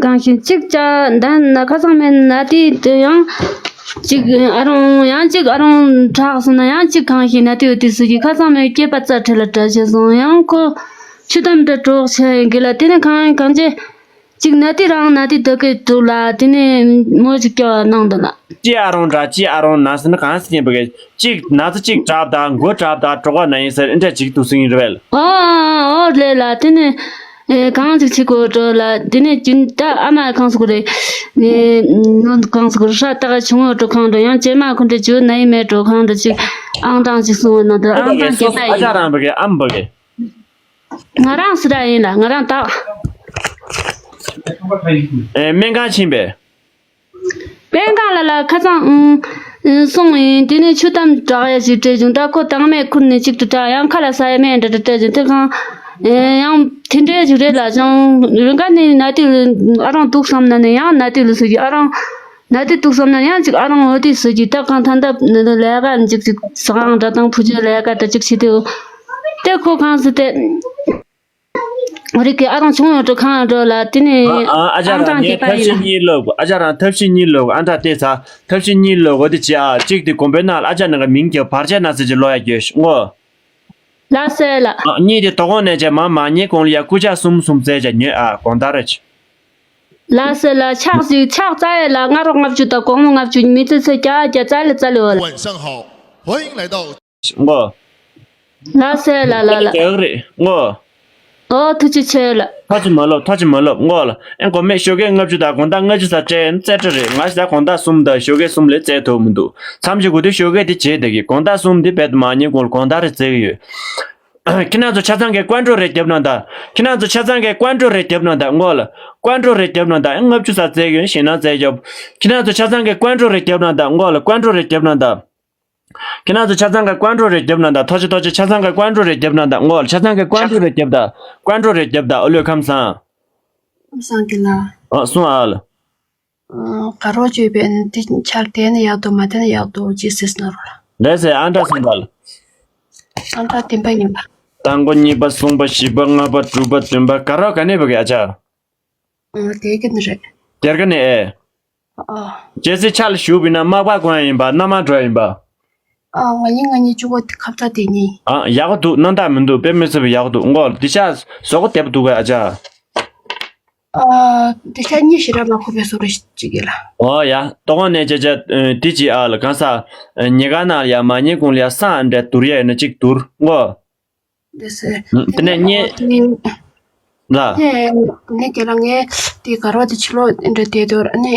གང་ཤིན་གཅིག་ཅག་ད་ན་ཁ་སང་མེད་ན་དེ་དེ་ཡང་། གཅིག་ཨ་རོང་ཡང་གཅིག་ཨ་རོང་དྲག་སོང་ན་ཡང་གཅིག་གང་ཤེས་ན་དེ་ཡོད་དེ་སུ་ཞིག་ཁ་སང་མེད་སྐྱེས་པ་རྩ་ཁྲལ་ལ་དྲག་བྱས་སོང་ཡང་ཁོ་ཆུ་དམ་དྲ་གྲོགས་བྱས་ཡིན་གི་ལ་དེ་ནས་གང་ཡིན་གང་བྱས་གཅིག་ན་དེ་རང་ན་དེ་དུ་གི་དུ་ལ་དེ་ནས་མོ་ཅིག་སྐྱོ་བ་གནང་འདུག་ལ། ཅི་ཨ་རོང་འདྲ་ཅི་ཨ་རོང་ན་སི་ན་གང་སི་ཉན་པ་གི་གཅིག་ན་ཚ་གཅིག་དྲག་དང་མགོ་དྲག་དང་གྲོགས་ན་ཡིན་ཟེར་ཨེ་འདྲ་གཅིག་ཏུ་སིང་རེད་བས། ཨོ་ཨོ་ལེ་ལ་དེ་ནས། ཨེ་གང་ཅིག་བྱེད་དགོས་འགྲོ་ལ་དེ་ནས་རྒྱུན་ད་ཨ་མ་གང་ཟེར་དགོས་རེད། ངས་ནོ་གང་ཟེར་དགོས་རེད་ཧྲ་ད་ག་ཆུང་ངུ་འགྲོ་གང་འགྲོ་ཡང་ཇེ་མ་ཁོ་འདྲ་བྱུ་ན་ཡི་མེད་འགྲོ་གང་འགྲོ་ཅིག་ཨང་གྲངས་ཅིག་གསུང་བ་ན་འདུག་ཨང་གྲངས་ཇེ་ད་ཨ་ཡིན་ཅག་རང་བ་གི་ཨམ་བ་གི། ང་རང་སི་ར་ཡིན་ལ་ང་རང་ད། ཨེ་སྨན་ཁང་ཕྱིན་པས། སྨན་ཁང་ལ་ལ་ཁ་སང་ཨང་ སོང་ཡིན། དེ་ནས་ཆུ་དམ་དྲག་ཡ་ཞིག་སྤྲད་བྱུང་། ད་ཁོ་དྭངས་མས་ཁུར་ནས་གཅིག་ཏུ་དྲག་ཡང་ཁ་ལ་ཟ་ཡ་མེད་འདྲ་འདྲ་སྤྲད་བྱུང་། དེ་གང་ཡང་དེ་འདྲའི་ཞིག་རེད་ལ། ཅང་རིང་ག་ནས་ན་དུས་ཨ་རང་འདུག་བསམ་ན་ནས་ཡང་ན་དུས་ལ་ཟེར་གྱི། ཨ་རང་ན་དུས་འདུག་བསམ་ན་ཡང་ཅིག་ཨ་རང་འོ་དུས་ཟེར་གྱི། ད་གང་ད་ད་ལས་ཀ་ཅིག་ཅིག་ཟ་ཁང་འདྲ་དང་བུ་ཆེ་ལས་ཀ་འདྲ་ཅིག་བྱེད་དུས་དེ་ཁོ་གང་ཟེར་ཏེ། རིག་གི་ཨ་རང་ཆུང་ཡང་འགྲོ་ཁང་ཡང་འགྲོ་ལ། དེ་ནས་ཨ་ཨ་ཨ་ཅག་ཨང་རང་གྲངས་སྐྱེས་པ་ཐབས་ཤེས་ཡིན་ལ། གཉིས་ལོག་ཨ་ཅག་རང་ཐབས་ཤེས་གཉིས་ལོག་ཨ་འདྲ་བལྟས་ཚ། ཐབས་ཤེས་གཉིས་ལོག་འོ་དེ་བྱས་ཨ། གཅིག་དེ་དགོན་པའི་ནང་ལ་ཨ་ཅག་ནང་གི་མིང་གྱི་བར་ཆད་ན་ཟེར་གྱི་ལོ་ཡ་གྱོད་ངོ་། ལ་སེ་ལ། ཨ་གཉིས་དེ་དོ་དགོང་ནས་བྱས་མ་མ་ཉལ་གོང་ལ་ཡ་སྐུ་ཕྱག་གསུམ་གསུམ་བཙལ་བྱ་ཉོས་ཨ། དགོང་དག་རེ་བྱས། ལ་སེ་ལ་ཕྱག་ཅིག་ཕྱག་རྩ་ཡ་ལ་སྔ་དྲོ་ལྔ་བཅུ་དང་དགོང་མོ་ལྔ་བཅུ་མི་ཚེ་ཚེ་བརྒྱ་བརྒྱ་རྩ་ལེ་རྩ་ལེ་འོ་ལ། 晚上好，欢迎来到 ངོ་། ལ་སེ་ལ་ལ་ལ། དེ་རེད་ངོ་། ཨོ་ཐུགས་རྗེ་ཆེ་ལ། ཐག་ཅིག་མ་ལོབ། ཐག་ཅིག་མ་ལོབ་ངོ་ལ། ཨེ་དགོང་མོ་ཞོགས་ཀས་ལྔ་བཅུ་དང་དགོང་དག་ལྔ་བཅུ་ས་སྤྲད་ན་རྩེ་གྲ་རེད། ང་ཞིག་ད་དགོང་དག་གསུམ་དང་ཞོགས་ཀས་གསུམ་ལས་རྩེ་ཐུབ་མི་འདུག་མཚམས་ཅིག་གོ་དུས་ཞོགས་ཀས་དེ་བྱེད་བསྡད་ཀྱི། དགོང་དག་གསུམ་དེ་བེད་མ་ཉལ་གོང་ལ་དགོང་དག་རེ་རྩེ་གི་ཡོད། ཁྱེད་རང་ཚོ་ཆ་ཚང་གི་ཀོན་ཀྲོ་རེ་རྒྱབ་གནང་དང་། ཁྱེད་རང་ཚོ་ཆ་ཚང་གི་ཀོན་ཀྲོ་རེ་རྒྱབ་གནང་དང་ངོ་ལ། ཀོན་ཀྲོ་རེ་རྒྱབ་གནང་དང་། ལྔ་བཅུ་ས་རྩེ་གི་ཡོད། ཞེད་སྣང་རྩེ་རྒྱབ། ཁྱེད་རང་ཚོ་ཆ་ཚང་གི་ཀོན་ཀྲོ་རེ་རྒྱབ་གནང་དང་ངོ་ལ། ཀོན་ཀྲོ་རེ་རྒྱབ་གནང་དང་། ཁྱེད་རང་ཚོ་ཆ་ཚང་གི་ཀོན་ཀྲོ་རེ་རྒྱབ་གནང་དང་། ཐུགས་རྗེ་ཐུགས་རྗེ། ཆ་ཚང་གི་ཀོན་ཀྲོ་རེ་རྒྱབ་གནང་དང་ངོ་ལ། ཆ་ཚང་གི་ཀོན་ཀྲོ་རེ་རྒྱབ་དང་། ཀོན་ཀྲོ་རེ་རྒྱབ་དང་། ཨོ་ལོས་ཁམས་བཟང་། ཁམས་བཟང་གི་ལ། ཨ་གསུང་ཨ་ལ། ཨ་དགའ་རོགས་བྱོས་པས་འདི་ཆར་བསྡད་ན་ཡག་འདུག་མ་བསྡད་ན་ཡག་འདུག་ཅེས་ཟེར་གནང་རོགས་ལ། ལགས་སེ། ཨ་འདྲ་གསུངས་པ་ལ། ཨ་འདྲ་བདེན་པ་ཡིན་པ། དང་པོ་གཉིས་པ་གསུམ་པ་བཞི་པ་ལྔ་པ་དྲུག་པ་བདུན་པ། དགའ་རོགས་ག་ནས་བ་གི་ཨ་ཅག་ཨ་དེ་ག་ནས་རེད། སྒེར་ག་ནས་ཨེ། ཨ། རྒྱལ་སྲིད་ཆ་ལ་ཞུགས་པ་ཡིན་ན་དམག་པ་གོན་ཡ་ཡིན་པ། མནའ་མ་འགྲོ་ཡ་ཡིན་པ། ཨ་ང་གཉིས་ང་གཉིས་གཅིག་པོ་ཁ་ཚ་དེ་གཉིས། ཨ་ཡག་པོ་འདུག་རྣམ་དག་མི་འདུག་དཔེ་མི་སྲིད་པ་ཡག་པོ་འདུག་ངོ་། འདི་ཤ་བཟོ་གོ་བདེ་པོ་འདུག་གས་ཨ་ཅག་ཨ་འདི་ཤ་གཉིས་ཞེ་དྲག་མ་ཁོ་པའི་བཟོ་རེ་ཅིག་གི་ལ། ཨོ་ཡ། དོ་དགོང་ནས་ཅ་ཅ་འདི་ཅི་ཨ་ལ་གང་ས། ཉེ་ག་ན་ཡ་མ་ཉེ་གུང་ལ་ཡ་སང་འདྲ་དུར་ཡ་ཡོད་ན་ཅིག་དུར་ངོ། དེ་ནས་དེ་ནས་ངས་ལ། ངས་ཀྱི་ལ་ངས་དེ་ག་རོ་དེ་ཕྱི་ལོགས་འདྲ་བསྡད་དོར་ཨ་ནི་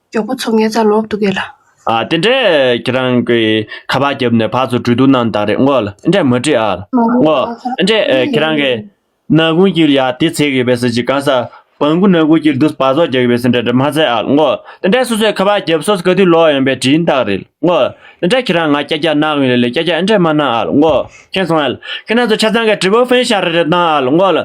མགྱོགས་པོ་ཚོ་ངའི་རྩ་ལོག་འདུག་གས་ལ། ཨ་དེ་འདྲས་ཁྱེད་རང་གི་ཁ་པར་རྒྱབ་ནས་ཕར་ཚུར་གྲོས་བསྡུར་གནང་དང་རེད་ངོ་ལ། དེ་འདྲས་མ་བྲིས་ཨ་ལ་ངོ། དེ་འདྲས་ཁྱེད་རང་གི་ནག་ཁུང་གི་ལ་ཡ་དེ་ཚེ་གི་བས་སི་ཅི་གང་ས་བང་གུ་ནག་ཁུང་གི་དུས་བ་ཚོགས་རྒྱག་གི་བས་སི་འདྲ་འདྲ་མ་ཚད་ཨ་ལ་ངོ། དེ་འདྲས་སོ་སོས་ཁ་པར་རྒྱབ་སོ་སོ་ག་དུས་ལོག་ཡོང་པའི་དྲིན་དག་རེད། ངོ། དེ་འདྲ་ཁྱེད་རང་ང་ཀྱ་ཀྱ་གནང་ཡོད་ལེ་ལེ། ཀྱ་ཀྱ་ཨེ་འདྲ་མ་གནང་ཨ་ལ་ངོ། མཁྱེན་སོང་ཨ་ལ། ཁྱེད་རང་ཚོ་ཆ་ཚང་གི་དྲི་བ་ཕན་ཤ་རེ་རེ་གནང་ཨ་ལ་ངོ་ལ།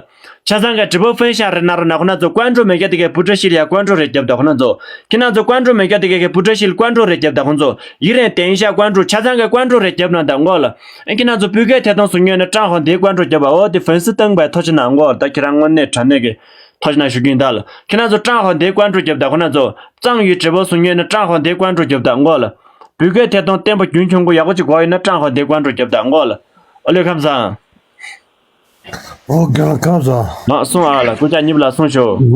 ཆ་ཚང་གི་དྲི་བ་ཕན་ཤ་རེ་གནང་རོགས་གནང་། ཁོ་ན་ཚོ་ཀོན་ཀྲོ་མེད་ཀྱ་དེ་གའི་བུ་ཏྲ་ཤི་ལ་ཡ་ཀོན་ཀྲོ་རེ་རྒྱབ་དང་ཁོ་ན་ཚོ། ཁྱེད་རང་ཚོ་ཀོན་ཀྲོ་མེད་ཀྱ་དེ་གའི་བུ་ཏྲ་ཤི་ལ་ཀོན་ཀྲོ་རེ་རྒྱབ་དང་ཁོ་ཚོ། ཡི་རེན་ཏན་ཤ་ཀོན་ཀྲོ་ཆ་ཚང་གི་ཀོན་ཀྲོ་རེ་རྒྱབ་གནང་དང་ངོ་ལ། ཨེ་ཁྱེད་རང་ཚོ་བོད་སྐད་ཐད་གཏོང་སུ་ཉོས་ནས་ཀྲང་ཧོ་དེ་ཀོན་ཀྲོ་རྒྱབ་པ་འོ་དེ་ཕན་སི་བཏང་པའི་ཐོ་ཆེ་ན་ངོ་ལ། ད་ཁྱེད་རང་དངོས་གནས་དྲང་གནས་ཀྱི་ཐོ་ཆེ་ན་ཞུ་གིན་ད་ལ། ཁྱེད་རང་ཚོ་ཀྲང་ཧོ་དེ་ཀོན་ཀྲོ་རྒྱབ་དང་ཁོ་ན་ཚོ། གཙང་ཡུལ་བགྲེས་པོ་སུ་ཉོས་ནས་ཀྲང་ཧོ་དེ་ཀོན་ཀྲོ་རྒྱབ་དང་ངོ་ལ། བོད་སྐད་ཐད་གཏོང་བརྟན་པོ་རྒྱུན་འཁྱོངས་པོ་ཡག་པོ་ཅིག་དགོས་ཡོད་ན་ཀྲང་ཧོ་དེ་ཀོན་ཀྲོ་རྒྱབ་དང་ངོ་ལ། ཨ་ལོས་ཁམས་བཟང་། ཨོ་རྒན་ལགས་ཁམས་བཟང་། མ་གསུང་ཨ་ལ། སྐུ་ཕྱག་གཉིས་པ་ལ་གསུང་ཤོག་ང་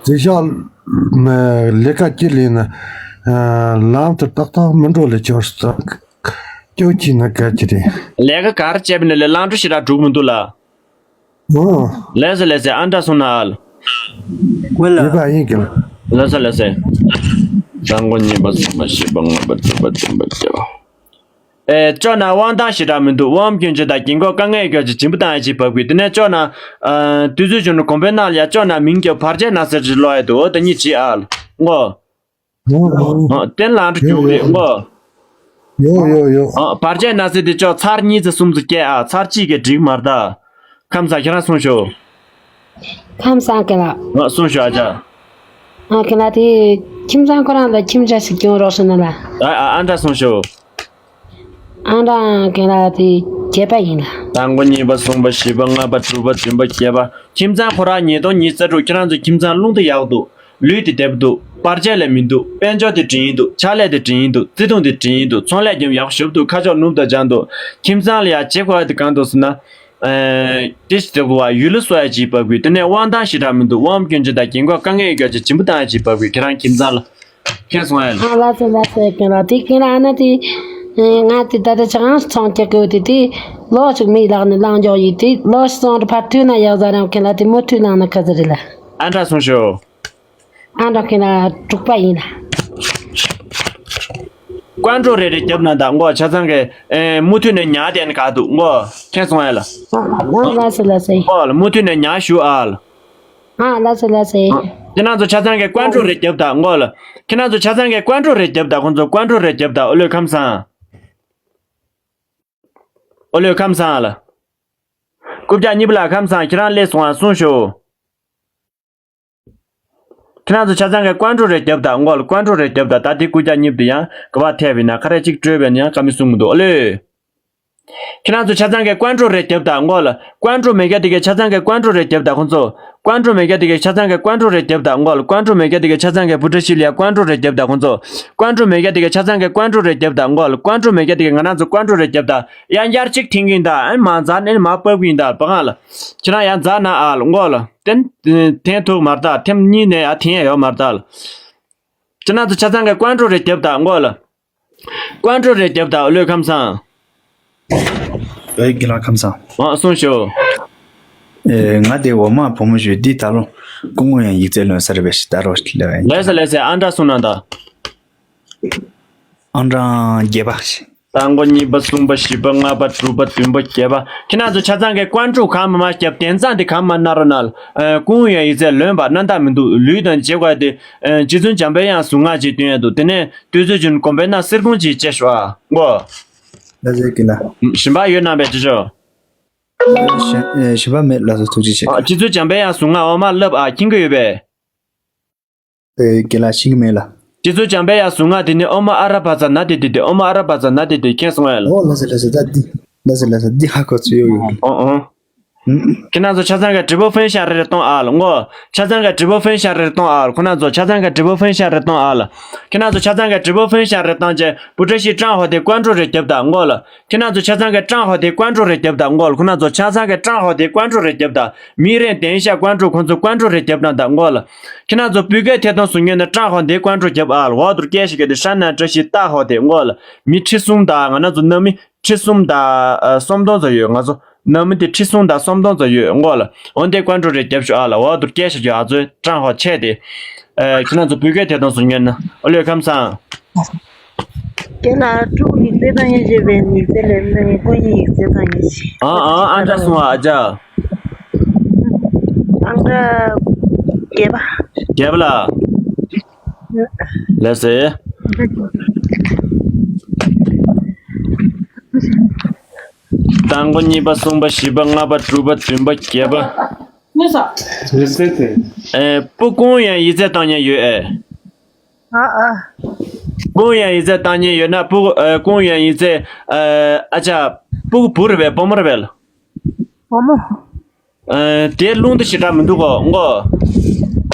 དེ་ཤག་ལས་ཀ་ཅི་ལས་ན་ལམ་དུ་ཏག་ཏག་མི་འགྲོ་ལས་ཆོར་སོང་། སྐྱོ་ཅི་ན་ག་ཅི་རེད། ལས་ཀ་གར་བྱས་པ་ནས་ལས་ལམ་འགྲོ་ཞེ་དྲག་འགྲུབ་མི་འདུག་ལ། ཨོ། ལགས་སེ་ལགས་སེ། ཨ་འདྲ་སོང་ན་ཨ་ལ། ཡོད་པ་ཡིན་གི་ལ། ལགས་སེ་ལགས་སེ། དང་པོ་གཉིས་པ་གསུམ་པ་བཞི་པ་ལྔ་པ་དྲུག་པ་བདུན་པ་བརྒྱད་པ། ཨེ་ཅོ་ན་དབང་ཐང་ཞེ་དྲག་མི་འདུག་དབང་སྐྱོན་ཅན་དང་རྒན་གོག་དཀའ་ངལ་སྐྱོན་ཅན་བྱིན་པ་བཏང་ཡ་ཅིག་བབས་གི། དེ་ནས་ཅོ་ན་དུས་ཚོད་བྱུང་ན་དགོན་པའི་ནང་ལ་ཡ་ཅོ་ན་མིང་རྒྱབ་བར་ཆད་ན་ཟེར་ཅིག་ལོག་ཡ་འདུག་འོ་དེ་གཉིས་བྱེད་ཨ་ལ་ངོ་། ཡོ་ཡོ་ཡོ། ཨ་བརྟན་ལང་འགྲོ་རྒྱུག་རེད་ངོ་། ཡོ་ཡོ་ཡོ། ཨ་བར་ཆད་ན་ཟེར་དེ་ཅོ་ཚར་གཉིས་ཙམ་གསུམ་ཙམ་སྐྱེ་ཨ། ཚར་གཅིག་གི་འགྲིག་མ་རེད་ད། ཁམས་བཟང་། ཁྱེད་རང་གསུང་ཤོག་ཁམས་བཟང་གི་ལ། ཨ་གསུང་ཤོག་ཨ་ཅག་ཨ་གི་ལ་དེ་ཁྱིམ་ཚང་ཁོ་རང་ལ་ཁྱིམ་བྱ་ཞིག་སྐྱོང་རོགས་ཞུ་ན་ལ། ཨ་ཨ་ཨ་འདྲ་གསུང་ཤོག་ཨ་འདྲ་གི་ལ་དེ་བརྒྱད་པ་ཡིན་ལ། དང་པོ་གཉིས་པ་གསུམ་པ་བཞི་པ་ལྔ་པ་དྲུག་པ་བདུན་པ་བརྒྱད་པ། ཁྱིམ་ཚང་ཁོ་རང་ཉིས་སྟོང་ཉི་ཤུ་རྩ་དྲུག་ཁྱེད་རང་ཚོ་ཁྱིམ་ཚང་རླུང་དེ་ཡག་འདུག་ལུས་དེ་བདེ་པོ་འདུག་པར་ཆས་ལས་མི་འདུག་དཔལ་འབྱོར་དེ་འབྲིང་ཡིན་འདུག་ཕྱག་ལས་དེ་འབྲིང་ཡིན་འདུག་བརྩེ་དུང་དེ་འབྲིང་ཡིན་འདུག་ཚོང་ལས་རྒྱུ་ཡག་ཞུབ་འདུག་ཁ་ཕྱོགས་ནུབ་དང་བྱང་འདུག་ཁྱིམ་ཚང་ལ་ཡ་བྱེད་དགོས་ཡ་དེ་གང་འདུག་ཟེར་ན། ཨེ། དེ་ཞིག་བདེ་པོ་བ་ཡུལ་ལ་གསོ་ཡ་ཅིག་བབས་དགོས། དེ་ནས་དབང་ཐང་ཞེ་དྲག་མི་འདུག་དབང་སྐྱོན་ཅན་དང་རྒན་གོག་དཀའ་ངལ་ཡོད་ཀྱང་ཅིག་བྱིན་པ་བཏང་ཡ་ཅིག་བབས་དགོས། ཁྱེད་རང་ཁྱིམ་ཚང་ལ། ཁྱེད་སོང་ཡ་ལ། ཨ་ལགས་སོ་ལགས་སོ། རྒན་ལགས་དེ་རྒན་ལགས་ཨ་ན་དེ། ང་དེ་ད་ལྟ་ཅི་གང་ཚོང་རྒྱག་གི་ཡོད་དེ་དེ། ལོ་ཞིག་མི་ལག་ནས་བླངས་འཇོག་ཡིན་དེ་ལོ་ཞིག་སོང་རེ་ཕར་ཐུག་ན་ཡག་ཟ་རང་རྒན་ལགས་དེ་མུ་མཐུད་བླངས་ན་ཁ་ཟེར་རེད་ལ། ཨ་འདྲ་སོང་ཤོག་ཨ་འདྲ་ཁྱེད་ལ་དྲུག་པ་ཡིན་ལ། ཀོན་ཀྲོ་རེ་རེ་རྒྱབ་ན་ད་ངོ་ཆ་ཚང་གི་ཨེ་མུ་མཐུད་ནས་ཉག་དེ་ནི་ག་འདུག་ངོ་ཁྱེད་སོང་ཡ་ལ། ཨ་ལགས་སོ་ལགས་སོ། ངོ་ལ་མུ་མཐུད་ནས་ཉག་ཞུ་ཨ་ལ། ཨ་ལགས་སོ་ལགས་སོ། ཁྱེད་རང་ཚོ་ཆ་ཚང་གི་ཀོན་ཀྲུ་རེ་རྒྱབ་དང་ངོ་ལ། ཁྱེད་རང་ཚོ་ཆ་ཚང་གི་ཀོན་ཀྲུ་རེ་རྒྱབ་དང་། ཁོང་ཚོ་ཀོན་ཀྲུ་རེ་རྒྱབ་དང་། ཨོ་ལོས་ཁམས་བཟང་། ཨོ་ལོས་ཁམས་བཟང་ལ། རྐུབ་བཀྱག་གཉིས་པ་ལ་ཁམས་བཟང་། ཁྱེད་རང་སླེབས་སོང་ཨ། གསུངས་ཤོག་ཁྱེད་རང་ཚོ་ཆ་ཚང་གི་ཀོན་ཀྲུ་རེ་རྒྱབ་དང་ངོ་ལ། ཀོན་ཀྲུ་རེ་རྒྱབ་དང་། ད་དེ་རྐུབ་བཀྱག་གཉིས་པ་དེ་ཡང་ག་བ་ཐེབས་ཡིན་ན། ཁ་རས་གཅིག་བཀྲོལ་བས་ན་ཡང་ཀ་མི་གསུང་མི་འདུག་ཨོ་ལོས། ཁྱེད་རང་ཚོ་ཆ་ཚང་གི་ཀོན་ཀྲུ་རེ་རྒྱབ་དང་ངོ་ལ། ཀོན་ཀྲུ་མེད་མཁན་དེ་གའི་ཆ་ཚང་གི་ཀོན་ཀྲུ་རེ་རྒྱབ་དང་། ཁོང་ཚོ་ཀོན་ཀྲུ་མེད་མཁན་དེ་གའི་ཆ་ཚང་གི་ཀོན་ཀྲུ་རེ་རྒྱབ་དང་ངོ་ལ། ཀོན་ཀྲུ་མེད་མཁན་དེ་གའི་ཆ་ཚང་གི་བུ་ཁྲ་ཤི་ལ་ཡ་ཀོན་ཀྲུ་རེ་རྒྱབ་དང་། ཁོང་ཚོ་ཀོན་ཀྲུ་མེད་མཁན་དེ་གའི་ཆ་ཚང་གི་ཀོན་ཀྲུ་རེ་རྒྱབ་དང་ངོ་ལ། ཀོན་ཀྲུ་མེད་མཁན་དེ་གའི་ང་རང་ཚོ་ཀོན་ཀྲུ་རེ་རྒྱབ་དང་། ཡང་བསྐྱར་གཅིག་འཐེན་གིན་དང་། ཨ་མ་འཛར་ནས་མ་བབས་གིན་དང་། བ་གང་ལ། ཁྱེད་རང་ཡང་འཛར་ན་ཨ་ལ་ངོ་ལ། ཏན་འཐེན་ཐུབ་མ་རེད་ད། ཐེམ་གཉིས་ནས་ཡ་འཐེན་ཡ་ཡོད་མ་རེད་ད་ལ། ཁྱེད་རང་ཚོ་ཆ་ཚང་གི་ཀོན་ཀྲུ་རེ་རྒྱབ་དང་ངོ་ལ། ཀོན་ཀྲུ་རེ་རྒྱབ་དང་། ཨོ་ལོས་ཁམས་བཟང་། ཨེ་དགེ་ལགས་ཁམས་བཟང་། ཨ་གསུངས་ཤོག་ཨེ་ང་དེ་འོ་མ་བུ་མོ་ཞུ་འདི་ད་ལོ་སྐུ་ངོ་ཡང་ཡིག་ཚད་ལོན་ས་རེད་པས་ཤི། ད་རོ་ལས་ལས་ལས་སེ་ཨང་གྲངས་གསུང་ན་ད། ཨང་གྲངས་བརྒྱད་པ། དང་པོ་གཉིས་པ་གསུམ་པ་བཞི་པ་ལྔ་པ་དྲུག་པ་བདུན་པ་བརྒྱད་པ། ཁྱེད་རང་ཚོ་ཆ་ཚང་གི་ཀོན་ཀྲུ་གང་མ་མ་རྒྱབ། དེང་སང་དེ་གང་མ་ན་རོ་ན་ལ། ཨེ་སྐུ་ངོ་ཡང་ཡིག་ཚད་ལོན་པ་རྣམ་དག་མི་འདུག་ལུས་དང་བྱེད་དགོས་དེ། ཨེ་རྗེ་བཙུན་འཇམ་པའི་དབྱངས་གཟུངས་སྔགས་ཅིག་འདོན་ཡ་འདུག་དེ་ནས་དུས་ཚོད་བྱུང་གོམ་པའི་ནང་གསེར་ཁུང་ཅིག་བཅད་ཤོག་ཨ་ངོ་། ལ་ཟེར་གི་ལ། ཞིམ་པ་ཡོད་ན་བས་ཅི་ཅོ། ཞིམ་པ་མེད། ལ་སོ་ཐུགས་རྗེ་ཆེ། ཨ་རྗེ་བཙུན་འཇམ་པའི་དབྱངས་གཟུངས་སྔགས་འོ་མ་བསླབ་ཨ། མཁྱེན་གི་ཡོད་པས། ཨེ་གི་ལ་ཤིང་མེད་ལ། རྗེ་བཙུན་འཇམ་པའི་དབྱངས་གཟུངས་སྔགས་དེ་ནི་ཨོ་མ་ཨ་ར་བ་ཙ་ན་དེ་དེ་དེ། ཨོ་མ་ཨ་ར་བ་ཙ་ན་དེ་དེ། མཁྱེན་སོང་ཨེ་ལ། ཨོ་ལ་ཟེར་ལ་ཟེར་ད་འདི། ལ་ཟེར་ལ་ཟེར་འདི་ཧ་གོ་ཚུལ་ཡོད་ཡོད། ཨོ་ཨོ། ཁྱེད་རང་ཚོ་ཆ་ཚང་གི་དྲི་བ་ཕན་ཤ་རེ་རེ་གཏོང་ཨ་ལ་ངོ་། ཆ་ཚང་གི་དྲི་བ་ཕན་ཤ་རེ་རེ་གཏོང་ཨ་ལ། ཁོ་རང་ཚོ་ཆ་ཚང་གི་དྲི་བ་ཕན་ཤ་རེ་རེ་གཏོང་ཨ་ལ། ཁྱེད་རང་ཚོ་ཆ་ཚང་གི་དྲི་བ་ཕན་ཤ་རེ་རེ་གཏོང་བྱས། བུ་བཀྲ་ཤིས་ཀྲང་ཧོ་དེ་ཀོན་ཀྲུ་རེ་རྒྱབ་དང་ངོ་ལ། ཁྱེད་རང་ཚོ་ཆ་ཚང་གི་ཀྲང་ཧོ་དེ་ཀོན་ཀྲུ་རེ་རྒྱབ་དང་ངོ་ལ། ཁོ་རང་ཚོ་ཆ་ཚང་གི་ཀྲང་ཧོ་དེ་ཀོན་ཀྲུ་རེ་རྒྱབ་དང་། མི་རེ་དེན་ཤ་ཀོན་ཀྲུ་ཁོ་ཚོ་ཀོན་ཀྲུ་རེ་རྒྱབ་དང་དང་ངོ་ལ། ཁྱེད་རང་ཚོ་སྤུས་ཀའི་ཐད་གཏོང་སུ་ཉན་ན་ཀྲང་ཧོ་དེ་ཀོན་ཀྲུ་རྒྱབ་ཨ་ལ། འོག་ཏུ་སྐད་ཤིག་གི་དེ་ཧྲ་ན་བཀྲ་ཤིས་ཏ་ཧོ་དེ་ངོ་ལ། མི་ཁྲི་གསུམ་དང་ང་རང་ཚོ་ནང་མི་ཁྲི་གསུམ་དང་ཨ་སུམ་སྟོང་ཙམ་ཡོད། ང་ཚོ་ནང་མི་དེ་ཁྲི་གསུམ་དང་སུམ་སྟོང་ཙམ་ཡོད་ངོ་ལ། འོན་ཏེ་ཀོན་ཀྲུ་རེ་རྒྱབ་ཤོག་ཨ་ལ། འོག་ཏུ་སྐད་ཤིག་གི་ཨ་ཚོའི་ཀྲང་ཧོ་ཆེ་དེ། ཨ་ཁྱེད་རང་ཚོ་སྤུས་ཀའི་ཐད་གཏོང་སུ་ཉན་ན། ཨོ་ལོས་ཁམས་བཟང་། རྒན་ལགས་ཀྲུའུ་ཡིག་ཚད་བཏང་ཡས་བྱས་པའི་ཡིག་ཚད་ལས་མེད། ཀོ་ཉིས་ཡིག་ཚད་བཏང་ཡས་བྱས། ཨ་ཨ་ཨ་འདྲ་སོང་ཨ་ཅག་ཨང་གྲངས་བརྒྱད་པ། བརྒྱད་པ་ལ། ལགས་སེ། དང་པོ་གཉིས་པ་གསུམ་པ་བཞི་པ་ལྔ་པ་དྲུག་པ་བདུན་པ་བརྒྱད་པ། ཨེ་སྤུ་གུ་ཡང་ཡིག་ཚད་བཏང་མཁན་ཡོད་ཨེ། ཨ་ཨ། སྤུ་གུ་ཡང་ཡིག་ཚད་བཏང་མཁན་ཡོད་ན་སྤུ་གུ་ཨེ་སྤུ་གུ་ཡང་ཡིག་ཚད་ཨེ་ཨ་ཅག་སྤུ་གུ་བུ་རེད་པས་བུ་མོ་རེད་པས། བུ་མོ། ཨེ་དེ་རླུང་རྟ་ཞེ་དྲག་མི་འདུག་གོ་ངོ་།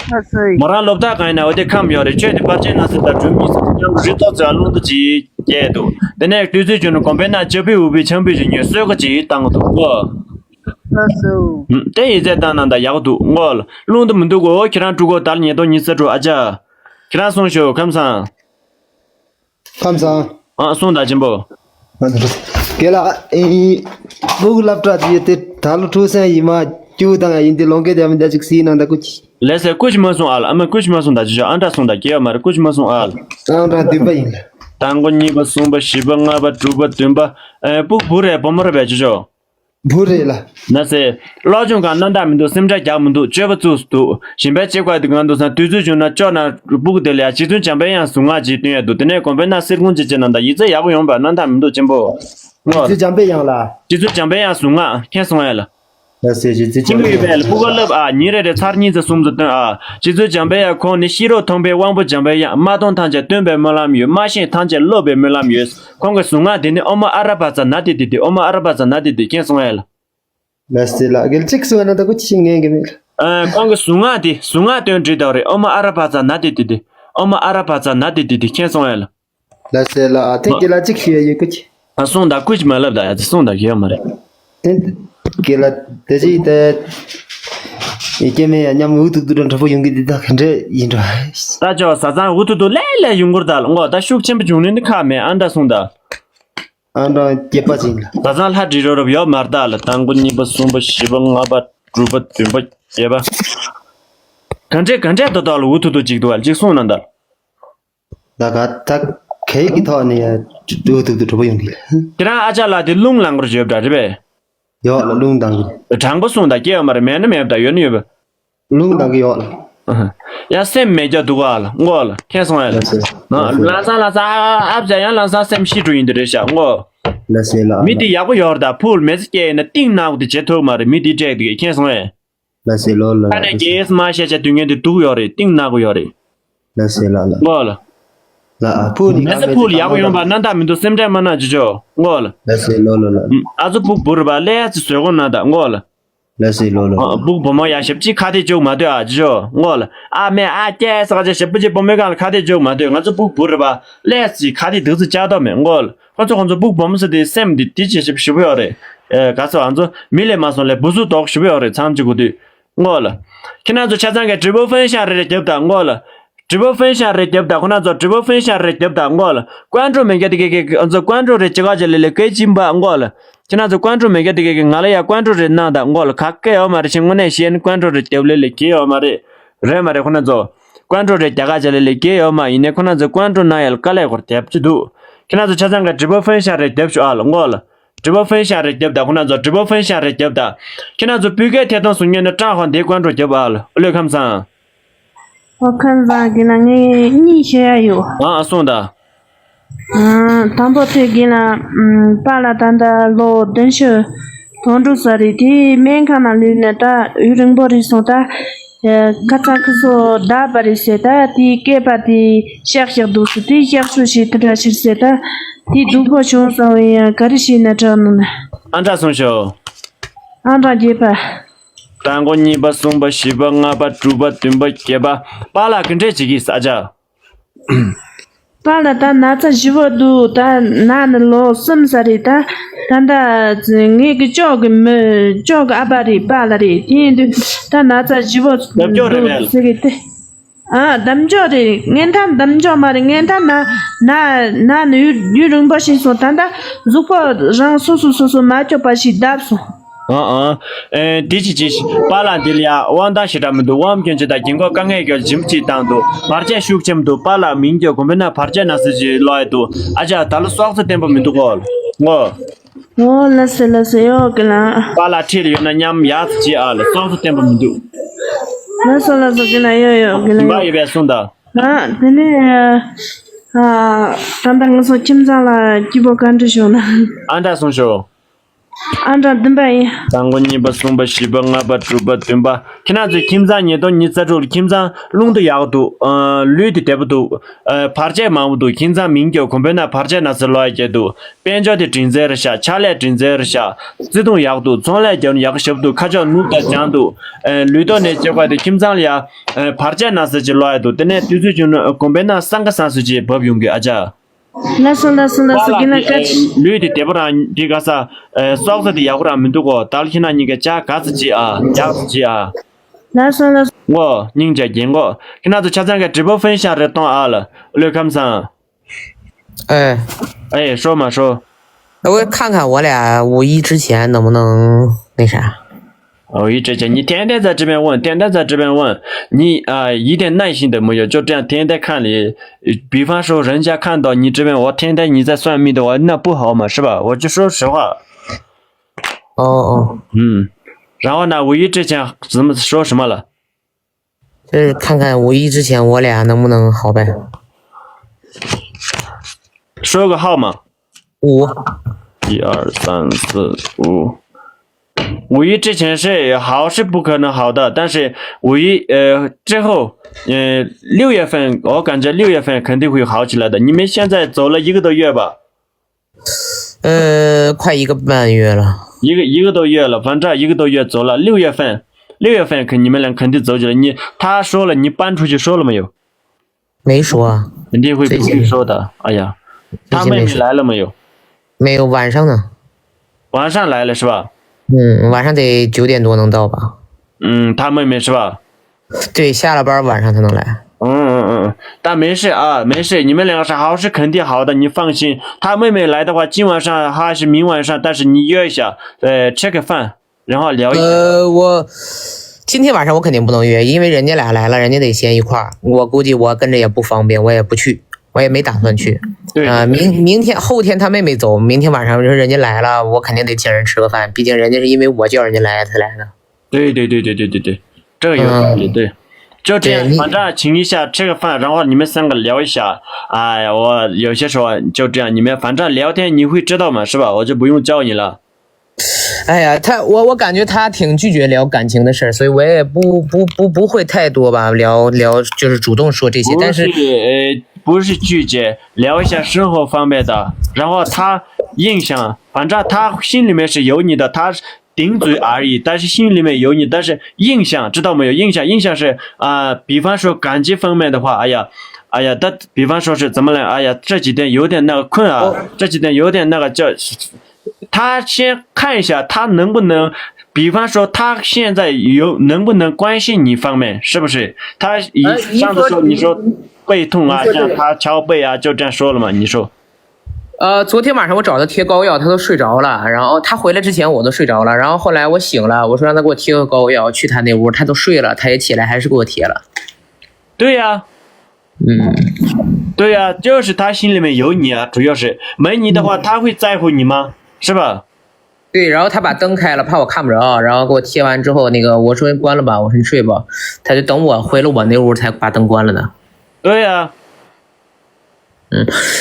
ཨ་ཙི། མོ་རང་སློབ་གྲྭ་གང་ཡིན་ན་འོ་དེ་ཁམས་ཡོད་རེད། ཁྱོད་དེ་པར་ཆས་ནང་སེམས་དང་སྒྲོལ་མི་སེམས་མཉམ་དུ་རི་ཏོག་ཙམ་རླུང་རྟ་ཅིག་སྐྱེས་འདུག་དེ་ནས་དུས་ཚོད་བྱུང་ན་དགོན་པའི་ནང་ལྕགས་ཕུད་འུ་བི་ཆང་ཕུད་ཅིག་ཉོས་གསོལ་ཁ་ཅིག་བཏང་འདུག་གོ། ལགས་སོ། ཨུམ། དེ་ཡིག་ཚད་བཏང་ན་ད་ཡག་པོ་འདུག་ངོ་། རླུང་རྟ་མི་འདུག་གོ། ཁྱེད་རང་ཕྲུ་གུ་དར་ཉིས་སྟོང་ཉི་ཤུ་རྩ་དྲུག་ཨ་ཅག་ཁྱེད་རང་གསུངས་ཤོག་ཁམས་བཟང་། ཁམས་བཟང་། ཨ་གསུངས་དང་ཆེན་པོ། རྒན་ལགས་ཨེ་ཨེ། སྤུ་གུ་སློབ་གྲྭ་དེ་དེ་ད་ལོ་ཁྲུ་སན་ཡིན་མ་སྐྱུག་བཏང་ཡ་ཡིན་དེ་ལོང་གེ་དེ་མི་འདྲ་ཅིག་སྲིད་ནང་ད་སྐུ་ཅི། ལགས་སེ་སྐུ་ཅི་མ་གསུང་ཨ་ལ། ཨ་མ་སྐུ་ཅི་མ་གསུང་ད་ཅི་ཆོག་ཨ་འདྲ་གསུང་ད་སྐྱེ་བ་མ་རེད། སྐུ་ཅི་མ་གསུང་ཨ་ལ། ཨང་གྲངས་བདུན་པ་ཡིན་ལ། དང་པོ་གཉིས་པ་གསུམ་པ་བཞི་པ་ལྔ་པ་དྲུག་པ་བདུན་པ། ཨེ་སྤུ་གུ་བུ་རེད་བུ་མོ་རེད་པས་ཅི་ཆོག་ན་སེ། སློབ་སྦྱོང་གང་གནང་དག་མི་འདུག་སེམས་ཁྲལ་རྒྱག་མི་འདུག་སྤྱོད་པ་བཙུགས་སུ་འདུག་གཞན་པའི་ཅེས་བཀའ་དེ་གང་འདུག་སང་དུས་ཚོད་བྱུང་ན་ཅོག་ན་སྤུ་གུ་དེ་ལ་ཡ་རྗེ་བཙུན་འཇམ་པའི་དབྱངས་གཟུངས་སྔགས་ཅིག་བཏོན་ཡ་འདུག་དེ་ནས་དགོན་པའི་ནང་གསེར་ཁུང་ཅིག་བྱས་ན་ད་ཡིག་ཚད་ཡག་པོ་ཡོང་པ་གནང་དག་མི་འདུག་ཆེན་པོ། ངོ་། རྗེ་བཙུན་འཇམ་པའི་དབྱངས་ལ། རྗེ་བཙུན་འཇམ་པའི་དབྱངས་གཟུངས་སྔགས་མཁྱེན་སོང་ཡ་ལ། ལ་སེ་རྗེ་བཙུན་ཁྱིམ་འཇམ་པའི་པའི་དབྱངས་ལ་སྤུ་གུ་བསླབ་ཨ། ཉིན་རེ་རེ་ཚར་གཉིས་ཙམ་གསུམ་ཙམ་སྟོན་ཨ། རྗེ་བཙུན་འཇམ་པའི་དབྱངས་ཁོང་ནི་ཤེས་རབ་མཐོང་བའི་དབང་པོ་འཇམ་པའི་དབྱངས། མ་མཐོང་ཐམས་ཅད་སྟོན་པའི་སྨོན་ལམ་ཡོད། མ་ཤེས་ཐམས་ཅད་སློབ་པའི་སྨོན་ལམ་ཡོད། ཁོང་གི་གཟུངས་སྔགས་དེ་ནི་ཨོ་མ་ཨ་ར་པ་ཙ་ན་དེ་དེ་དེ། ཨོ་མ་ཨ་ར་པ་ཙ་ན་དེ་དེ་མཁྱེན་སོང་ཡ་ལ། ལ་སེ་ལ་གལ་ཅིག་སུ་ན་ད་གོ་ཅི་ངན་གི་མེད། ཨ་ཁོང་གི་གཟུངས་སྔགས་དེ་གཟུངས་སྔགས་དོན་འགྲིག་དོ་རེད། ཨོ་མ་ཨ་ར་པ་ཙ་ན་དེ་དེ་དེ། ཨོ་མ་ཨ་ར་པ་ཙ་ན་དེ་དེ་དེ་མཁྱེན་སོང་ཡ་ལ། ལ་སེ་ལ་ཨ་ཐེངས་ཀྱི་ལ་གཅིག་ཞུ་ཡ་ཡོད་ཀི། ཨ་གསུང་དང་སྐུ་ཅི་མ་ལབ་ད་ཡ་ཚེ་གསུང་དང་གི་ཡོད་མ་རེད། ཐེངས་ཀྱི་ལ་དེ་ཅི་དེ་ཡི་སྐྱེ་མེད་ཡ་མཉམ་འུ་ཐུག་ཐུག་དྲན་དྲག་པོ་ཡོང་གི་འདི་ད་ག་འདྲ་ཡིན་འགྲོ། ད་ཅོ་བཟའ་ཚང་འུ་ཐུག་ཐུག་ལས་ལས་ཡོང་གུར་ད་ལ་ངོ་ད་ཤུགས་ཆེན་པོ་བྱུང་ནི་འདི་ཁག་མེད། ཨ་འདྲ་གསུང་ད། ཨ་འདྲ་སྐྱེས་པ་ཅིག་ལ། བཟའ་ཚང་ལྷ་འདྲི་རོ་རབ་ཡོད་མ་རེད་ད་ལ། དང་པོ་གཉིས་པ་གསུམ་པ་བཞི་པ་ལྔ་པ་དྲུག་པ་བདུན་པ་བརྒྱད་པ། ག་འདྲས་ག་འདྲས་ད་ད་ལ་འུ་ཐུག་ཐུག་ཅིག་འདུག་ཨ་ཅིག་གསུང་ན་ད། ད་ག་ད་གའི་གི་ཐོག་ནས་ཡ་འུ་ཐུག་ཐུག་གྲོགས་པོ་ཡོང་གི་ལ། ཁྱེད་རང་ཨ་ཅག་ལགས་དེ་རླུང་ལངས་པར་བརྗོད་པ་རེད་པས། ཡོད་ལ་རླུང་ལྡང་གི། དྲང་པོ་གསུངས་དང་སྐྱེ་བ་མ་རེད་མེད་ན་མེད་པ་དང་ཡོད་ན་ཡོད་པ། རླུང་ལྡང་གི་ཡོད་ལ། ཡ་སེམས་མེད་རྒྱུ་འདུག་ག་ལ་མགོ་ལ་མཁྱེན་སོང་ཡ་ལ། ལགས་སོ། ལགས་སོ། ལམ་སང་ལམ་སང་ཨ་ཨ་ཨ་བྱ་ཡང་ལམ་སང་སེམས་ཤི་འགྲོ་ཡིན་འདི་རེད་ཤག་མགོ། ལགས་སོ་ལགས། མི་དེ་ཡག་པོ་ཡོད་རེད་ད། ཕུག་མེ་ཚེ་སྐྱེས་ཡིན་ན་གཏིང་ནག་པོ་དེ་བྱེད་ཐུབ་མ་རེད། མི་དེ་སྤྲད་འདུག་ག་མཁྱེན་སོང་ངས། ལགས་སོ་ལོ་ལ། ཁ་ནས་རྒྱལ་ཡས་མ་བཤད་བྱ་དུས་ངན་དེ་སྡུག་ཡོད་རེད། གཏིང་ནག་པོ་ཡོད་རེད། ལགས་སོ་ལགས་ལགས། མགོ་ལ། ལགས་ཨ་ཕུག་དེ་མེ་ཚེ་ཕུག་ལ་ཡག་པོ་ཡོང་པ་རྣམ་དག་མི་འདུག་སེམས་ཁྲལ་མ་གནང་ཅི་ཆོག་མགོ་ལ། ལགས་སོ་ལོ་ལོ་ལ། ཨ་ཚོ་ཕུག་བུ་རེད་པ་ལས་ཨ་ཚོ་བཟོད་སྒོམ་གནང་དང་མགོ་ལ། ལགས་སོ་ལོ་ལོ། ཨ་སྦུག་བུ་མོ་ཡ་ཞབས་ཕྱི་ཁ་གཏད་བཅུག་མ་སྡོད་ཨ་ཅི་ཤོག་མགོ་ལ། ཨ་མེ་ཨ་ཀྱེ་ཟེར་ག་ཅེ་ཞབས་པུ་ཅེ་བུ་མོའི་སྒང་ལ་ཁ་གཏད་བཅུག་མ་སྡོད། ང་ཚོ་སྦུག་བུ་རེད་པ་ལས་ཅི་ཁ་གཏད་འདུག་ཚེ་བཅག་ཐོག་མེད་མགོ་ལ། ཁོ་ཚོ་ཁོ་ཚོ་སྦུག་བུ་མོ་ཟེར་དེ་སེམས་འདི་དེ་ཅི་ཞིབ་ཞིབ་ཡོད་རེད། ཨེ་ག་ཚོ་ང་ཚོ་མི་ལས་མ་སོང་ལས་བུ་སུ་དོག་ཞིབ་ཡོད་རེད་ཚང་ཅི་གོ་དུས་མགོ་ལ། ཁྱེད་རང་ཚོ་ཆ་ཚང་གི་ཊི་རི་པལ་ཕན་ཤ་རེ་རེ་རྒྱབ་དང་མགོ་ལ། ཊི་རི་པལ་ཕན་ཤ་རེ་རྒྱབ་དང་ཁོ་རང་ཚོ་ཊི་རི་པལ་ཕན་ཤ་རེ་རྒྱབ་དང་མགོ་ལ། ཀོན་ཀྲོ་མེ་ག་དེ་གེ་གེ་ང་ཚོ་ཀོན་ཀྲོ་རེ་ཅི་ག་ཅེ་ལེ་ལེ་ཀེ་ཅི་འབའ་མགོ་ལ། ཁྱེད་རང་ཚོ་ཀོན་ཀྲོ་མེ་ག་དེ་གེ་གེ་ང་ལ་ཡ་ཀོན་ཀྲོ་རེ་གནང་དང་མགོ་ལ། ག་གེ་ཡོད་མ་རེད་ཤི་དངོས་གནས་ཤི་ཡན་ཀོན་ཀྲོ་རེ་རྒྱབ་ལེ་ལེ་གེ་ཡོད་མ་རེད། རེད་མ་རེད་ཁོ་རང་ཚོ། ཀོན་ཀྲོ་རེ་རྒྱ་ག་ཅེ་ལེ་ལེ་གེ་ཡོད་མ་ཡིན་ནས་ཁོ་རང་ཚོ་ཀོན་ཀྲོ་གནང་ཡ་ལ་དཀའ་ལས་ཁོར་རྒྱབ་ཅི་འདུག་ཁྱེད་རང་ཚོ་ཆ་ཚང་གི་ཊི་རི་པལ་ཕན་ཤ་རེ་རྒྱབ་ཤོག་ཨ་ལ་མགོ་ལ། ཊི་རི་པལ་ཕན་ཤ་རེ་རྒྱབ་དང་ཁོ་རང་ཚོ་ཊི་རི་པལ་ཕན་ཤ་རེ་རྒྱབ་དང་། ཁྱེད་རང་ཚོ་སྤུས་ཀའི་ཐད་གཏོང་སུ་ཉན་ནས་ཀྲང་ཧོ་འདི་ཀོན་ཀྲོ་རྒྱབ་ཨ་ལ་ཨུ་ལོས་ཁམས་བཟང་། ཨོ་ཁམས་བཟང་གི་ན་ངས་གཉིས་བཤད་ཡ་ཡོད། ཨ་ཨ་སོང་ད། ཨ་དང་པོ་དེ་གི་ན་ཨམ་པཱ་ལགས་ད་ལྟ་ལོ་བདུན་ཅུ་དོན་གྲུབ་ས་རེད། དེ་སྨན་ཁང་ནང་ལུས་ནས་ད་ཡུན་རིང་པོ་རེད་སོང་ད། ཨ་ཁ་ཚ་ཁི་ཚོ་བདག་པ་རེད་ཟེར་ད། དེ་སྐེད་པ་དེ་གཤག་གཤག་འདུག་ཟེར། དེ་གཤག་བཅོས་བྱེད་དུ་འདྲ་ཕྱིར་ཟེར་ད། དེ་སྡུག་པོ་བྱུང་སོང་བས་ཡང་ག་རེ་བྱས་ན་དྲག་ནོ་ན། ཨ་འདྲ་སོང་ཤོག་ཨ་འདྲ་རྒྱས་པ། ད་མགོ་གཉིས་པ་གསུམ་པ་བཞི་པ་ལྔ་པ་དྲུག་པ་བདུན་པ་བརྒྱད་པ། པཱ་ལགས་ག་འདྲས་བྱེད་ཀྱི་ས་ཆ། པཱ་ལགས་ད་ན་ཚ་ཞི་བོ་འདུག་ད་ན་ནི་ལོ་གསུམ་ས་རེད་ད། ད་ད་ངེད་ཀྱི་ཅོག་གི་མི་ཅོག་གི་ཨ་ཕ་རེད་པཱ་ལགས་རེད། དེ་ཡིན་དུས་ད་ན་ཚ་ཞི་བོ་ལབ་སྐྱོ་རེད་འདུག་པས། ཟེར་གི་དེ། ཨ་གདམ་ཅོག་རེད། ངན་ཐང་གདམ་ཅོག་མ་རེད། ངན་ཐང་ན་ན་ན་ནི་ཡུན་ཡུན་རིང་པོ་ཕྱིན་སོང་། ད་ད་གཟུགས་པོ་རང་སོ་སོ་སོ་སོ་མ་སྐྱོ་པ་ཞིག་བརྡབས་སོང་། ཨ་ཨ། ཨེ་དེ་ཅི་ཅི་པཱ་ལགས་འདི་ལ་ཡ་དབང་ཐང་ཞེ་དྲག་མི་འདུག་དབང་སྐྱོན་ཅི་དང་རྒན་གོག་དཀའ་ངལ་སྐྱོན་ཇིམ་ཅིག་བཏང་འདུག་བར་ཆད་ཤུགས་ཆེན་འདུག་པཱ་ལགས་མིང་སྐྱོན་གོམ་པ་ན་བར་ཆད་ན་ཟེར་ཅིག་ལོག་ཡ་འདུག་ཨ་ཅག་ད་ལོ་སྲོག་རྩ་བརྟན་པོ་མི་འདུག་གོ་ངོ་། ཨོ་ལ་སེ་ལ་སེ་ཡོ་གི་ལ། པཱ་ལགས་ཁྲིད་ལ་ཡོད་ན་མཉམ་ཡག་ཅིག་ཨ་ལ་སྲོག་རྩ་བརྟན་པོ་མི་འདུག་ལ་སོ་ལ་སོ་གི་ལ་ཡོ་ཡོ་གི་ལ་ཡོ། ཡོད་པའི་གསུང་དང་། ཨ་དེ་ནས་ཨ་ད་ལྟ་ང་ཚོ་ཁྱིམ་ཚང་ལ་སྐྱིད་པོ་ག་འདྲ་བྱུང་ན། ཨ་འདྲ་གསུང་ཤོག་ཨ་འདྲ་བདུན་པ་ཡིན། དང་པོ་གཉིས་པ་གསུམ་པ་བཞི་པ་ལྔ་པ་དྲུག་པ་བདུན་པ། ཁྱེད་རང་ཚོའི་ཁྱིམ་ཚང་ཉིས་སྟོང་ཉི་ཤུ་རྩ་དྲུག་ལ་ཁྱིམ་ཚང་རླུང་དུ་ཡག་འདུག་ཨ་ལུས་དེ་བདེ་པོ་འདུག་ཨ་བར་ཆད་མང་པོ་འདུག་ཁྱིམ་ཚང་མིང་སྐྱོ་གོམ་པའི་ནང་བར་ཆད་ན་ཟེར་ལོག་ཡ་སྐྱེས་འདུག་དཔལ་འབྱོར་དེ་དྲིན་ཚན་རེད་ཤག་ཕྱག་ལས་དྲིན་ཚན་རེད་ཤག་བརྩེ་དུང་ཡག་འདུག་ཚོང་ལས་རྒྱབ་ན་ཡག་ཞབས་འདུག་ཁ་ཕྱོགས་ནུབ་དང་བྱང་འདུག་ཨ་ལུས་ཐོག་ནས་སྐྱེ་དགོས་དེ་ཁྱིམ་ཚང་ལ་ཡ་ཨ་བར་ཆད་ན་ཟེར་ཅིག་ལོག་ཡ་འདུག་དེ་ནས་དུས་ཚོད་བྱུང་ན་གོམ་པའི་ནང་སང་ག་སང་ཟེར་ཅིག་བབས་ཡོང་གི་ཨ་ཅག་ལ་སོ་ལ་སོ་ལ་སོ་གི་ན་ཀ་ཅི། ལུས་དེ་བདེ་པོ་རང་དེ་ག་ས། སྲོག་རྩ་དེ་ཡག་པོ་རང་མི་འདུག་གོ་ད་ལ་ཁྱེད་རང་གཉིས་ཀ་ཅག་ག་ཚ་ཅི་ཨ་ཡག་ཚ་ཅི་ཨ། ལ་སོ་ལ་སོ། ངོ་སྙིང་རྗེ་རྒན་གོ་ཁྱེད་རང་ཚོ་ཆ་ཚང་གི་ཊི་རི་པལ་ཕན་ཤ་རེ་གཏོང་ཨ་ལ་བློས་ཁམས་བཟང་། 哎， ཨེ་ཧྲོ་མ་ཧྲོ། 我看看我俩五一之前能不能那啥。 ཨོ་ཡི་ཀྲེ་ཅན་ཉི་ཐེན་ཐེན་ཙ་ཀྲི་པན་ཝན་ཐེན་ཐེན་ཙ་ཀྲི་པན་ཝན་ཉི་ཨ་ཡི་ཐེན་ནན་ཤིན་ཏུ་མོ་ཡོ་ཅོ་ཀྲན་ཐེན་ཐེན་ཁན་ལི་བི་ཧྥང་ཧྲོ་རན་ཅ་ཁན་དོ་ཉི་ཀྲི་པན་ཝ་ཐེན་ཐེན་ཉི་ཙ་སོན་མི་དོ་ཝ་ན་པུ་ཧའོ་མ་ཧྲི་བ་ཝ་ཅོ་ཧྲོ་ཧྲི་བ། 哦哦。 ཨུམ། རང་བ་ན་ཝུ་ཡི་ཀྲེ་ཅན་ཟི་མ་ཧྲོ་ཧྲི་མ་ལ། 就是看看五一之前我俩能不能好呗。 说个号码。 五。 一二三四五。五一之前是好是不可能好的，但是五一呃之后，呃六月份我感觉六月份肯定会好起来的。你们现在走了一个多月吧？ 呃，快一个半月了。 一个一个多月了，反正一个多月走了，六月份，六月份肯你们俩肯定走起来。你他说了，你搬出去说了没有？ 没说啊。 肯定会不会说的？哎呀，他妹妹来了没有？ 没有，晚上呢。 晚上来了是吧？ 嗯，晚上得九点多能到吧。 嗯，他妹妹是吧？ 对，下了班晚上才能来。 嗯嗯嗯，但没事啊，没事，你们两个是好是肯定好的，你放心。他妹妹来的话，今晚上还是明晚上，但是你约一下，呃，吃个饭，然后聊一下。 呃，我今天晚上我肯定不能约，因为人家俩来了，人家得先一块儿，我估计我跟着也不方便，我也不去，我也没打算去。 对。 啊，明明天后天他妹妹走，明天晚上人家来了，我肯定得请人吃个饭，毕竟人家是因为我叫人家来才来的。 对对对对对对对，这个有道理，嗯。 对。就这样，对，你反正请一下吃个饭，然后你们三个聊一下。哎呀，我有些时候就这样，你们反正聊天你会知道嘛，是吧？我就不用教你了。哎呀，他我我感觉他挺拒绝聊感情的事儿，所以我也不不不不会太多吧，聊聊就是主动说这些。但是不是呃，不是拒绝，聊一下生活方面的。然后他印象，反正他心里面是有你的，他顶嘴而已，但是心里面有你，但是印象知道没有？印象印象是啊、呃比方说感情方面的话，哎呀，哎呀，他比方说是怎么了？哎呀，这几天有点那个困啊，这几天有点那个叫。他先看一下他能不能，比方说他现在有能不能关心你方面，是不是？他以上次说你说背痛啊，这样他敲背啊，就这样说了嘛？你说。呃，昨天晚上我找他贴膏药，他都睡着了。然后他回来之前我都睡着了。然后后来我醒了，我说让他给我贴个膏药，去他那屋，他都睡了，他也起来还是给我贴了。对呀、嗯，对呀、就是他心里面有你啊，主要是没你的话，他会在乎你吗？是吧？对，然后他把灯开了，怕我看不着，然后给我贴完之后，那个我说关了吧，我说你睡吧，他就等我回了我那屋才把灯关了的。对呀、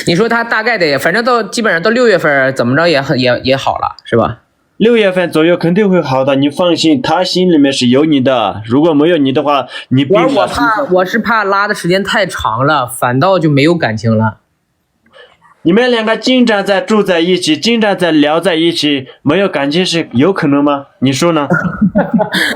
你说他大概得，反正到基本上到六月份儿怎么着也很也也好了，是吧？六月份左右肯定会好的，你放心，他心里面是有你的。如果没有你的话，你病了。我我怕我是怕拉的时间太长了，反倒就没有感情了。你们两个经常在住在一起，经常在聊在一起，没有感情是有可能吗？你说呢？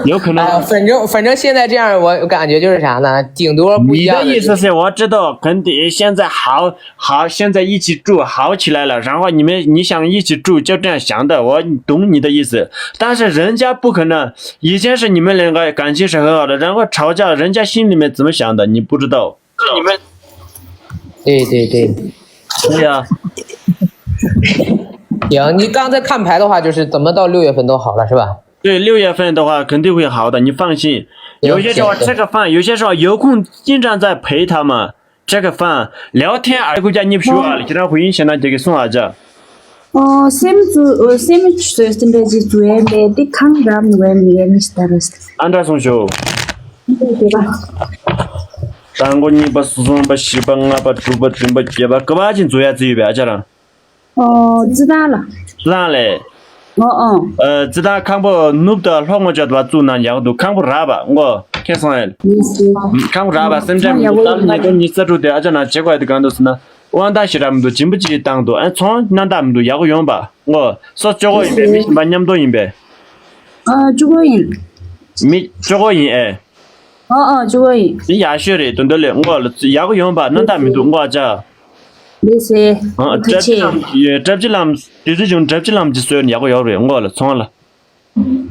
有可能吗？啊，反正反正现在这样，我感觉就是啥呢？顶多不一样你的意思是我知道，肯定现在好好，现在一起住好起来了，然后你们你想一起住，就这样想的，我懂你的意思。但是人家不可能，以前是你们两个感情是很好的，然后吵架，人家心里面怎么想的，你不知道。你们对对对，对呀、行，你刚才看牌的话，就是怎么到六月份都好了，是吧？对，六月份的话肯定会好的，你放心。有些时候吃个饭，有些时候有空经常在陪他们吃个饭聊天，而且回家你陪啊，经常回应现在这个送啊这。 ཨོ་སེམས་ཚུ་ཨོ་སེམས་ཚུ་སེམས་འདྲ་ཅིག་ཚུ་ཡན་པས་འདི་ཁང་རམ་ཡན་ཡན་ནི་སྟ་ར་སྟ། ཨ་འདྲ་སོང་ཤོག་འདི་དེ་པ། དང་པོ་གཉིས་པ་གསུམ་པ་བཞི་པ་ལྔ་པ་དྲུག་པ་བདུན་པ་བརྒྱད་པ་ཀ་བ་ཅིག་འཛུལ་ཡ་རྩིས་ཡོད་པས་ཨ་ཅག་རང་། ཨོ་ཙི་ཏང་ལ། ཙི་ཏང་ལས། ཨོ་ཨོ། ཨ་ཙི་ཏང་ཁང་པ་ནུབ་དང་ལྷོ་ངོས་ཅག་ཏུ་བ་བཙུགས་ན་ཡག་འདུག་ཁང་པ་རག་པ་ངོ་ཁེ་སང་ཡ། ཁང་པ་རག་པ་སེམས་ཅན་མི་འདུག་ད་ཉིས་སྟོང་ཉི་ཤུ་རྩ་དྲུག་དེ་ཨ་ཅག་ན་བྱེད་དགོས་དེ་གང་འདུག་ཟེར་ན། དབང་ཐང་ཞེ་དྲག་མི་འདུག་སྦྱིན་པ་ཅིག་བཏང་འདུག་ཨ་ཚོང་སྣ་དག་མི་འདུག་ཡག་པོ་ཡོང་པ་ངོ་སོ་ཅོ་གོ་ཡིན་པས་མི་གཞན་པ་མཉམ་དུ་ཡིན་པས། ཨ་ཅོ་གོ་ཡིན། མི་ཅོ་གོ་ཡིན་ཨེ། ཨོ་ཨོ་ཅོ་གོ་ཡིན། དེ་ཡག་ཤོས་རེད་དོན་དོན་ལས་ངོ་ལ་ཡག་པོ་ཡོང་པ་སྣ་དག་མི་འདུག་ངོ་ཨ་ཅག་ལེ་སེ། ཨ་བཀྲ་ཤིས་ལམ་བཀྲ་ཤིས་ལམ་དུས་ཚོད་བྱུང་བཀྲ་ཤིས་ལམ་གྱི་སྲོལ་ཡག་པོ་ཡོད་རེད་ངོ་ལ་ཚོང་ལ།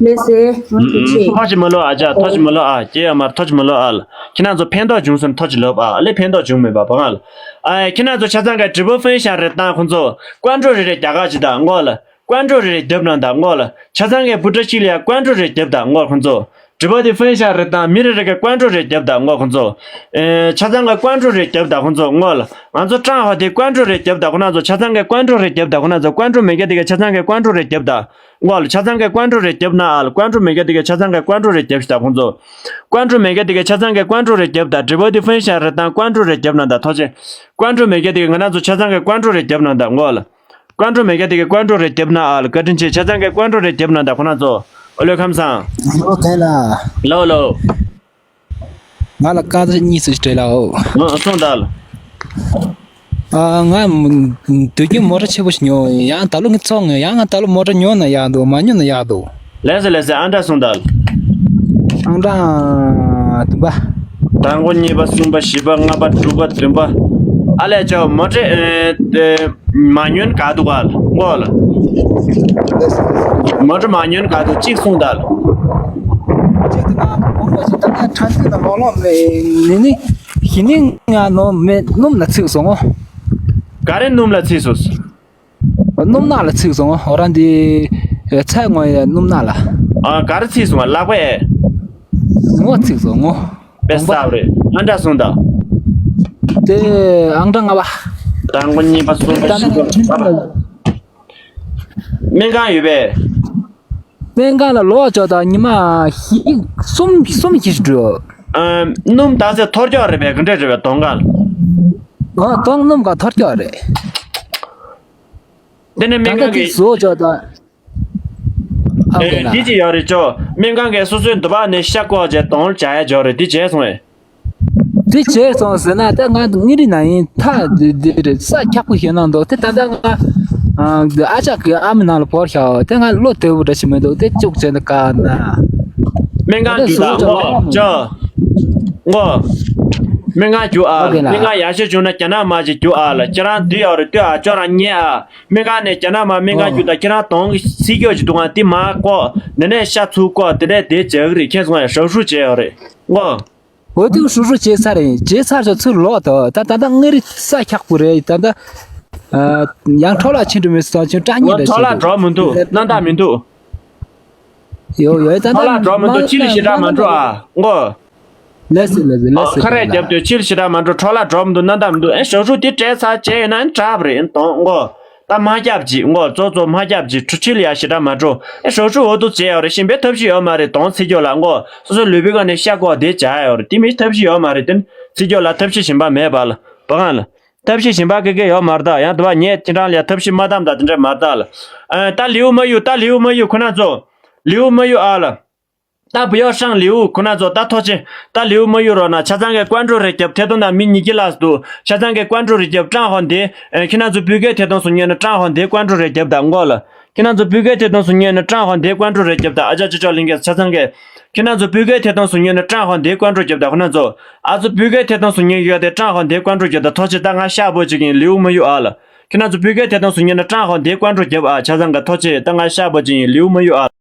ལེ་སེ། ཨོ་ཐུགས་ཆེ། ཐོ་ཅི་མ་ལོ་ཨ་ཅག་ཐོ་ཅི་མ་ལོ་ཨ་ཀྱེ་ཡ་མར་ཐོ་ཅི་མ་ལོ་ཨ་ལ། ཁྱེད་རང་ཚོ་ཕན་ཐོགས་བྱུང་སོང་ཐོ་ཅི་ལོབ་ཨ་ལེ་ཕན་ཐོགས་བྱུང་མེད་པ་བ་ང་ལ། ཨ་ཁྱེད་རང་ཚོ་ཆ་ཚང་ག་直播分享རེ་བཏང་ཁོང་ཚོ་关注རེ་རེ་རྒྱག་ག་ཅི་ད་ངོ་ལ། 关注རེ་རེ་རྒྱབ་ན་ད་ངོ་ལ། ཆ་ཚང་ག་བུ་ཏྲ་ཅི་ལ་ཡ་关注རེ་རྒྱབ་ད་ངོ་ཁོང་ཚོ། 直播དེ་分享རེ་བཏང་མི་རེ་རེ་ག་关注རེ་རྒྱབ་ད་ངོ་ཁོང་ཚོ། ཨེ་ཆ་ཚང་ག་关注རེ་རྒྱབ་ད་ཁོང་ཚོ་ངོ་ལ། ང་ཚོ་ཀྲང་ཧོ་དེ་关注རེ་རྒྱབ་ད་ཁོ་ན་ཚོ་ཆ་ཚང་ག་关注རེ་རྒྱབ་ད་ཁོ་ན་ཚོ་关注མེད་ག་དེ་ག་ཆ་ཚང་ག关注རེ་རྒྱབ་ད། ངོ་ལ་ཆ་ཚང་ག་关注རེ་རྒྱབ་ན་ཨ་ལ་关注མེད་ག་དེ་ག་ཆ་ཚང་ག关注རེ་རྒྱབ་ཤི་ད་ཁོང་ཚོ། 关注མེད་ག་དེ་ག་ཆ་ཚང་ག关注རེ་རྒྱབ་ད་直播དེ་分享རེ་བཏང་关注རེ་རྒྱབ་ན་ད་ཐོ་ཅེ། 关注མེད་ག་དེ་ག་ང་ཚོ་ཆ་ཚང་ག་关注རེ་རྒྱབ་ན་ད་ངོ་ལ། 关注མེད་ག་དེ་ག་关注རེ་རྒྱབ་ན་ཨ་ལ་བཀའ་དྲིན་ཆེ་ཆ་ཚང་ག་关注རེ་རྒྱབ་ན་ད་ཁོ་ན་ཚོ། ཨོ་ལོ་ཁམས་སང་། ཨོ་ཁེ་ལ། ལོ་ལོ། ང་ལ་བཀའ་འདྲི་གཉིས་ཙམ་ཞིག་སྤྲད་ལ་འོ། ང་སོང་ད་ལ། ཨ་ང་དུས་རྒྱུན་མོ་ཊ་ཆེ་པོ་ཞིག་ཉོ་ཡང་ད་ལོ་ངས་ཚོགས་ངས་ཡང་ང་ད་ལོ་མོ་ཊ་ཉོ་ན་ཡག་འདུག་མ་ཉོ་ན་ཡག་འདུག་ལེ་སེ་ལེ་སེ་ཨང་གྲངས་སོང་ད་ལ། ཨང་གྲངས་བདུན་པ། དང་པོ་གཉིས་པ་གསུམ་པ་བཞི་པ་ལྔ་པ་དྲུག་པ་བདུན་པ། ཨ་ལས་ཅོ་མོ་ཊ་ཨེ། མ་ཉོན་ག་འདུག་ག་ལ་ངོ་ལ། མོ་ཊ་མ་ཉོན་ག་འདུག་གཅིག་གསུངས་ད་ལ། གཅིག་དེ་ང་མང་པོ་ཞིག་ད་ལྟ་ཁྲང་ཅིག་ན་ལོག་ལོག་མེད་ནི་ནི་གཞི་ནི་ང་ནོ་མེད་སྣུམ་ལ་ཚིག་སོང་ངོ་། ག་རེ་སྣུམ་ལ་ཚིག་སོང་། སྣུམ་ནག་ལ་ཚིག་སོང་ངོ་རང་འདི་ཚད་ངོ་ཡ་སྣུམ་ནག་ལ། ཨ་ག་རེ་ཚིག་སོང་ལག་པས། ངོ་ཚིག་སོང་ངོ་། དཔེ་གསར་རེད། ཨང་གྲངས་གསུངས་དང་། དེ་ཨང་གྲངས་ལྔ་པ། དང་པོ་གཉིས་པ་གསུམ་པ་བཞི་པ་ལྔ་པ། སྨན་ཁང་ཡོད་པས། སྨན་ཁང་ལ་ལོག་ཅོག་དང་ཉི་མ་བཞི་གསུམ་གསུམ་བཞི་ཞིག་འགྲོ། ཨ། སྣུམ་ད་ཚེ་ཐོར་ཀྱོག་རེད་པས། ག་འདྲས་རེད་པས་དོང་ག་ལ། ཨ། དོང་སྣུམ་ག་ཐོར་ཀྱོག་རེད། དེ་ནས་སྨན་ད་ཁང་ལྟ་གི་གི་བཟོ་ཅོག་ད། ཨ། ཨེ། དེ་ཅི་ཡོད་རེད་ཅོ། སྨན་ཁང་གི་སོ་སོའི་འདུ་བ་ནས་ཤ་བཀོག་བྱས་དོང་བྱ་ཡ་ཅོ་རེད། དེ་བྱས་སོང་ཨེ། དེ་བྱས་སོང་ཟེར་ན་ད་ང་ངི་རི་ན་ཡིན་ཐ་དེ་དེ་རེད། ས་འཁྱག་པོ་ཞིག་གནང་འདུག་དེ་ད་ལྟ་ང་ཨ་ཅག་གི་ཨ་མའི་ནང་ལ་བོར་ཤག་དེ་ང་བློ་བདེ་བོ་འདྲ་ཞིག་མི་འདུག་དེ་བཅུག་བྱས་ན་དཀའ་ན། སྨན་ཁང་རྒྱུགས་དང་། ངོ་ཅོ། ངོ་། སྨན་ཁང་རྒྱུགས་ཨ། ཨོ་ཁེ་ལ། སྨན་ཁང་ཡག་ཤོས་བྱུང་ན་རྒྱ་ནག་མ་ཅིག་རྒྱུགས་ཨ་ལ། ཁྱེད་རང་འདི་ཡོད་རེད་ལྟོས་ཨ། ཁྱོད་རང་ཉལ་ཨ། སྨན་ཁང་ནས་རྒྱ་ནག་མ་སྨན་ཁང་ཨོ། རྒྱུགས་དང་། ཁྱེད་རང་དོང་གི་སྲིད་སྐྱོ་ཅིག་འདུག་ཨ། འདི་མ་བཀོག་དེ་ནས་ཤ་ཚུར་བཀོག་དེ་ནས་དེ་བྱེད་གི་རེད། མཁྱེན་སོང་ཨ། ཧྲག་ཧྲུག་བྱས་ཡོད་རེད། ངོ་། འོ་དེ་ཧྲུག་ཧྲུག་བྱས་ཚར་རེད། བྱས་ཚར་ཆོག་ཚུར་ལོག་ཏོ། ད་ད་ད་ངི་རི་ས་འཁྱག་པོ་རེད། ད་ད་ཨ་ཡང་འཕྲོ་བརླག་ཕྱིན་འགྲོ་མི་སོང་ཅུང་སྐྲག་ཉེ་ངོ་འདྲ་འཕྲོ་བརླག་འགྲོ་མི་འདུག་རྣམ་དག་མི་འདུག་ཡོ་ཡོ་ད་འཕྲོ་བརླག་འགྲོ་མི་འདུག་ཅི་ལི་ཞེ་དྲག་མ་འགྲོ་ཨ། ངོ་། ལེ་སི་ལེ་སི་ལེ་སི། ཁ་རས་རྒྱབ་དུས་ཅི་ལི་ཞེ་དྲག་མ་འགྲོ། འཕྲོ་བརླག་འགྲོ་མི་འདུག་རྣམ་དག་མི་འདུག་ཨེ། ཧྲག་ཧྲུག་དེ་སྤྲད་ཚར་བྱས་ཡོད་ན་དྲག་པ་རེད་དོང་། ངོ་ད་མ་རྒྱབ་ཅིག་ངོ་ཙོ་ཙོ་མ་རྒྱབ་ཅིག་ཁྲུ་ཅི་ལི་ཡ་ཞེ་དྲག་མ་འགྲོ། ཨེ་ཧྲག་ཧྲུག་འོ་དུ་བྱས་ཡོད་རེད། གཞན་པའི་ཐབས་ཤེས་ཡོད་མ་རེད་དོང་། ཚེ་སྐྱོ་ལ་ངོ་སོ་སོའི་ལུས་པོའི་སྒང་ནས་ཤ་བཀོག་དེ་བྱ་ཡ་ཡོད་རེད། དེ་མིན་ཐབས་ཤེས་ཡོད་མ་རེད། དེ་ཚེ་སྐྱོ་ལ་ཐབས་ཤེས་གཞན་པ་མེད་པ་ལ་བ་གང་ལ། ཐབས་ཤེས་གཞན་པ་ག་གེ་ཡོད་མ་རེད་ད། ཡང་དུ་བ་ཉེ་ཁྱེད་རང་ལ་ཡ་ཐབས་ཤེས་མ་བདམས་ད་དེ་འདྲ་མ་རེད་ད་ལ། ཨ། ད་ལེའུ་མ་གཡུག་ད་ལེའུ་མ་གཡུག་ཁོ་ན་ཚོ། ལེའུ་མ་གཡུག་ཨ་ལ། ད་བུ་ཡོ་ཧྲང་ལེའུ་ཁོ་ན་ཚོ་ད་ཐོ་ཆེ། ད་ལེའུ་མ་གཡུག་རོགས་གནང་། ཆ་ཚང་གི་ཀོན་ཀྲོ་རེ་རྒྱབ། ཐེ་དོང་ད་མི་ཉི་གི་ལ་སུ་དུ་ཆ་ཚང་གི་ཀོན་ཀྲོ་རེ་རྒྱབ། ཀྲང་ཧོ་འདི་ཨ་ཁྱེད་རང་ཚོ་བུ་གའི་ཐེ་དོང་སུ་ཉན་ན་ཀྲང་ཧོ་འདི་ཀོན་ཀྲོ་རེ་རྒྱབ་ད་ངོ་ལ། ཁྱེད་རང་ཚོ་བུ་གའི་ཐེ་དོང་སུ་ཉན་ན་ཀྲང་ཧོ་འདི་ཀོན་ཀྲོ་རེ་རྒྱབ་ད། ཨ་ཅག་ཅོ་ཅོག་ལིང་གེ་ཆ་ཚང་གི། ཁྱེད་རང་ཚོ་བུ་གའི་ཐེ་དོང་སུ་ཉན་ན་ཀྲང་ཧོ་འདི་ཀོན་ཀྲོ་རྒྱབ་ད་ཁོ་ན་ཚོ། ཨ་ཚོ་བུ་གའི་ཐེ་དོང་སུ་ཉན་ཡོད་དེ་ཀྲང་ཧོ་འདི་ཀོན་ཀྲོ་རྒྱབ་ད། ཐོ་ཆེ་ད་ང་ཤ་བོ་ཅིག་ཡིན་ལེའུ་མ་གཡུག་ཨ་ལ། ཁྱེད་རང་ཚོ་བུ་གའི་ཐེ་དོང་སུ་ཉན་ན་ཀྲང་ཧོ་འདི་ཀོན་ཀྲོ་རྒྱབ་ཨ། ཆ་ཚང་གི་ཐོ་ཆེ་ད་ང་ཤ་བོ་ཅིག་ཡིན་ལེའུ་མ་གཡུག་ཨ།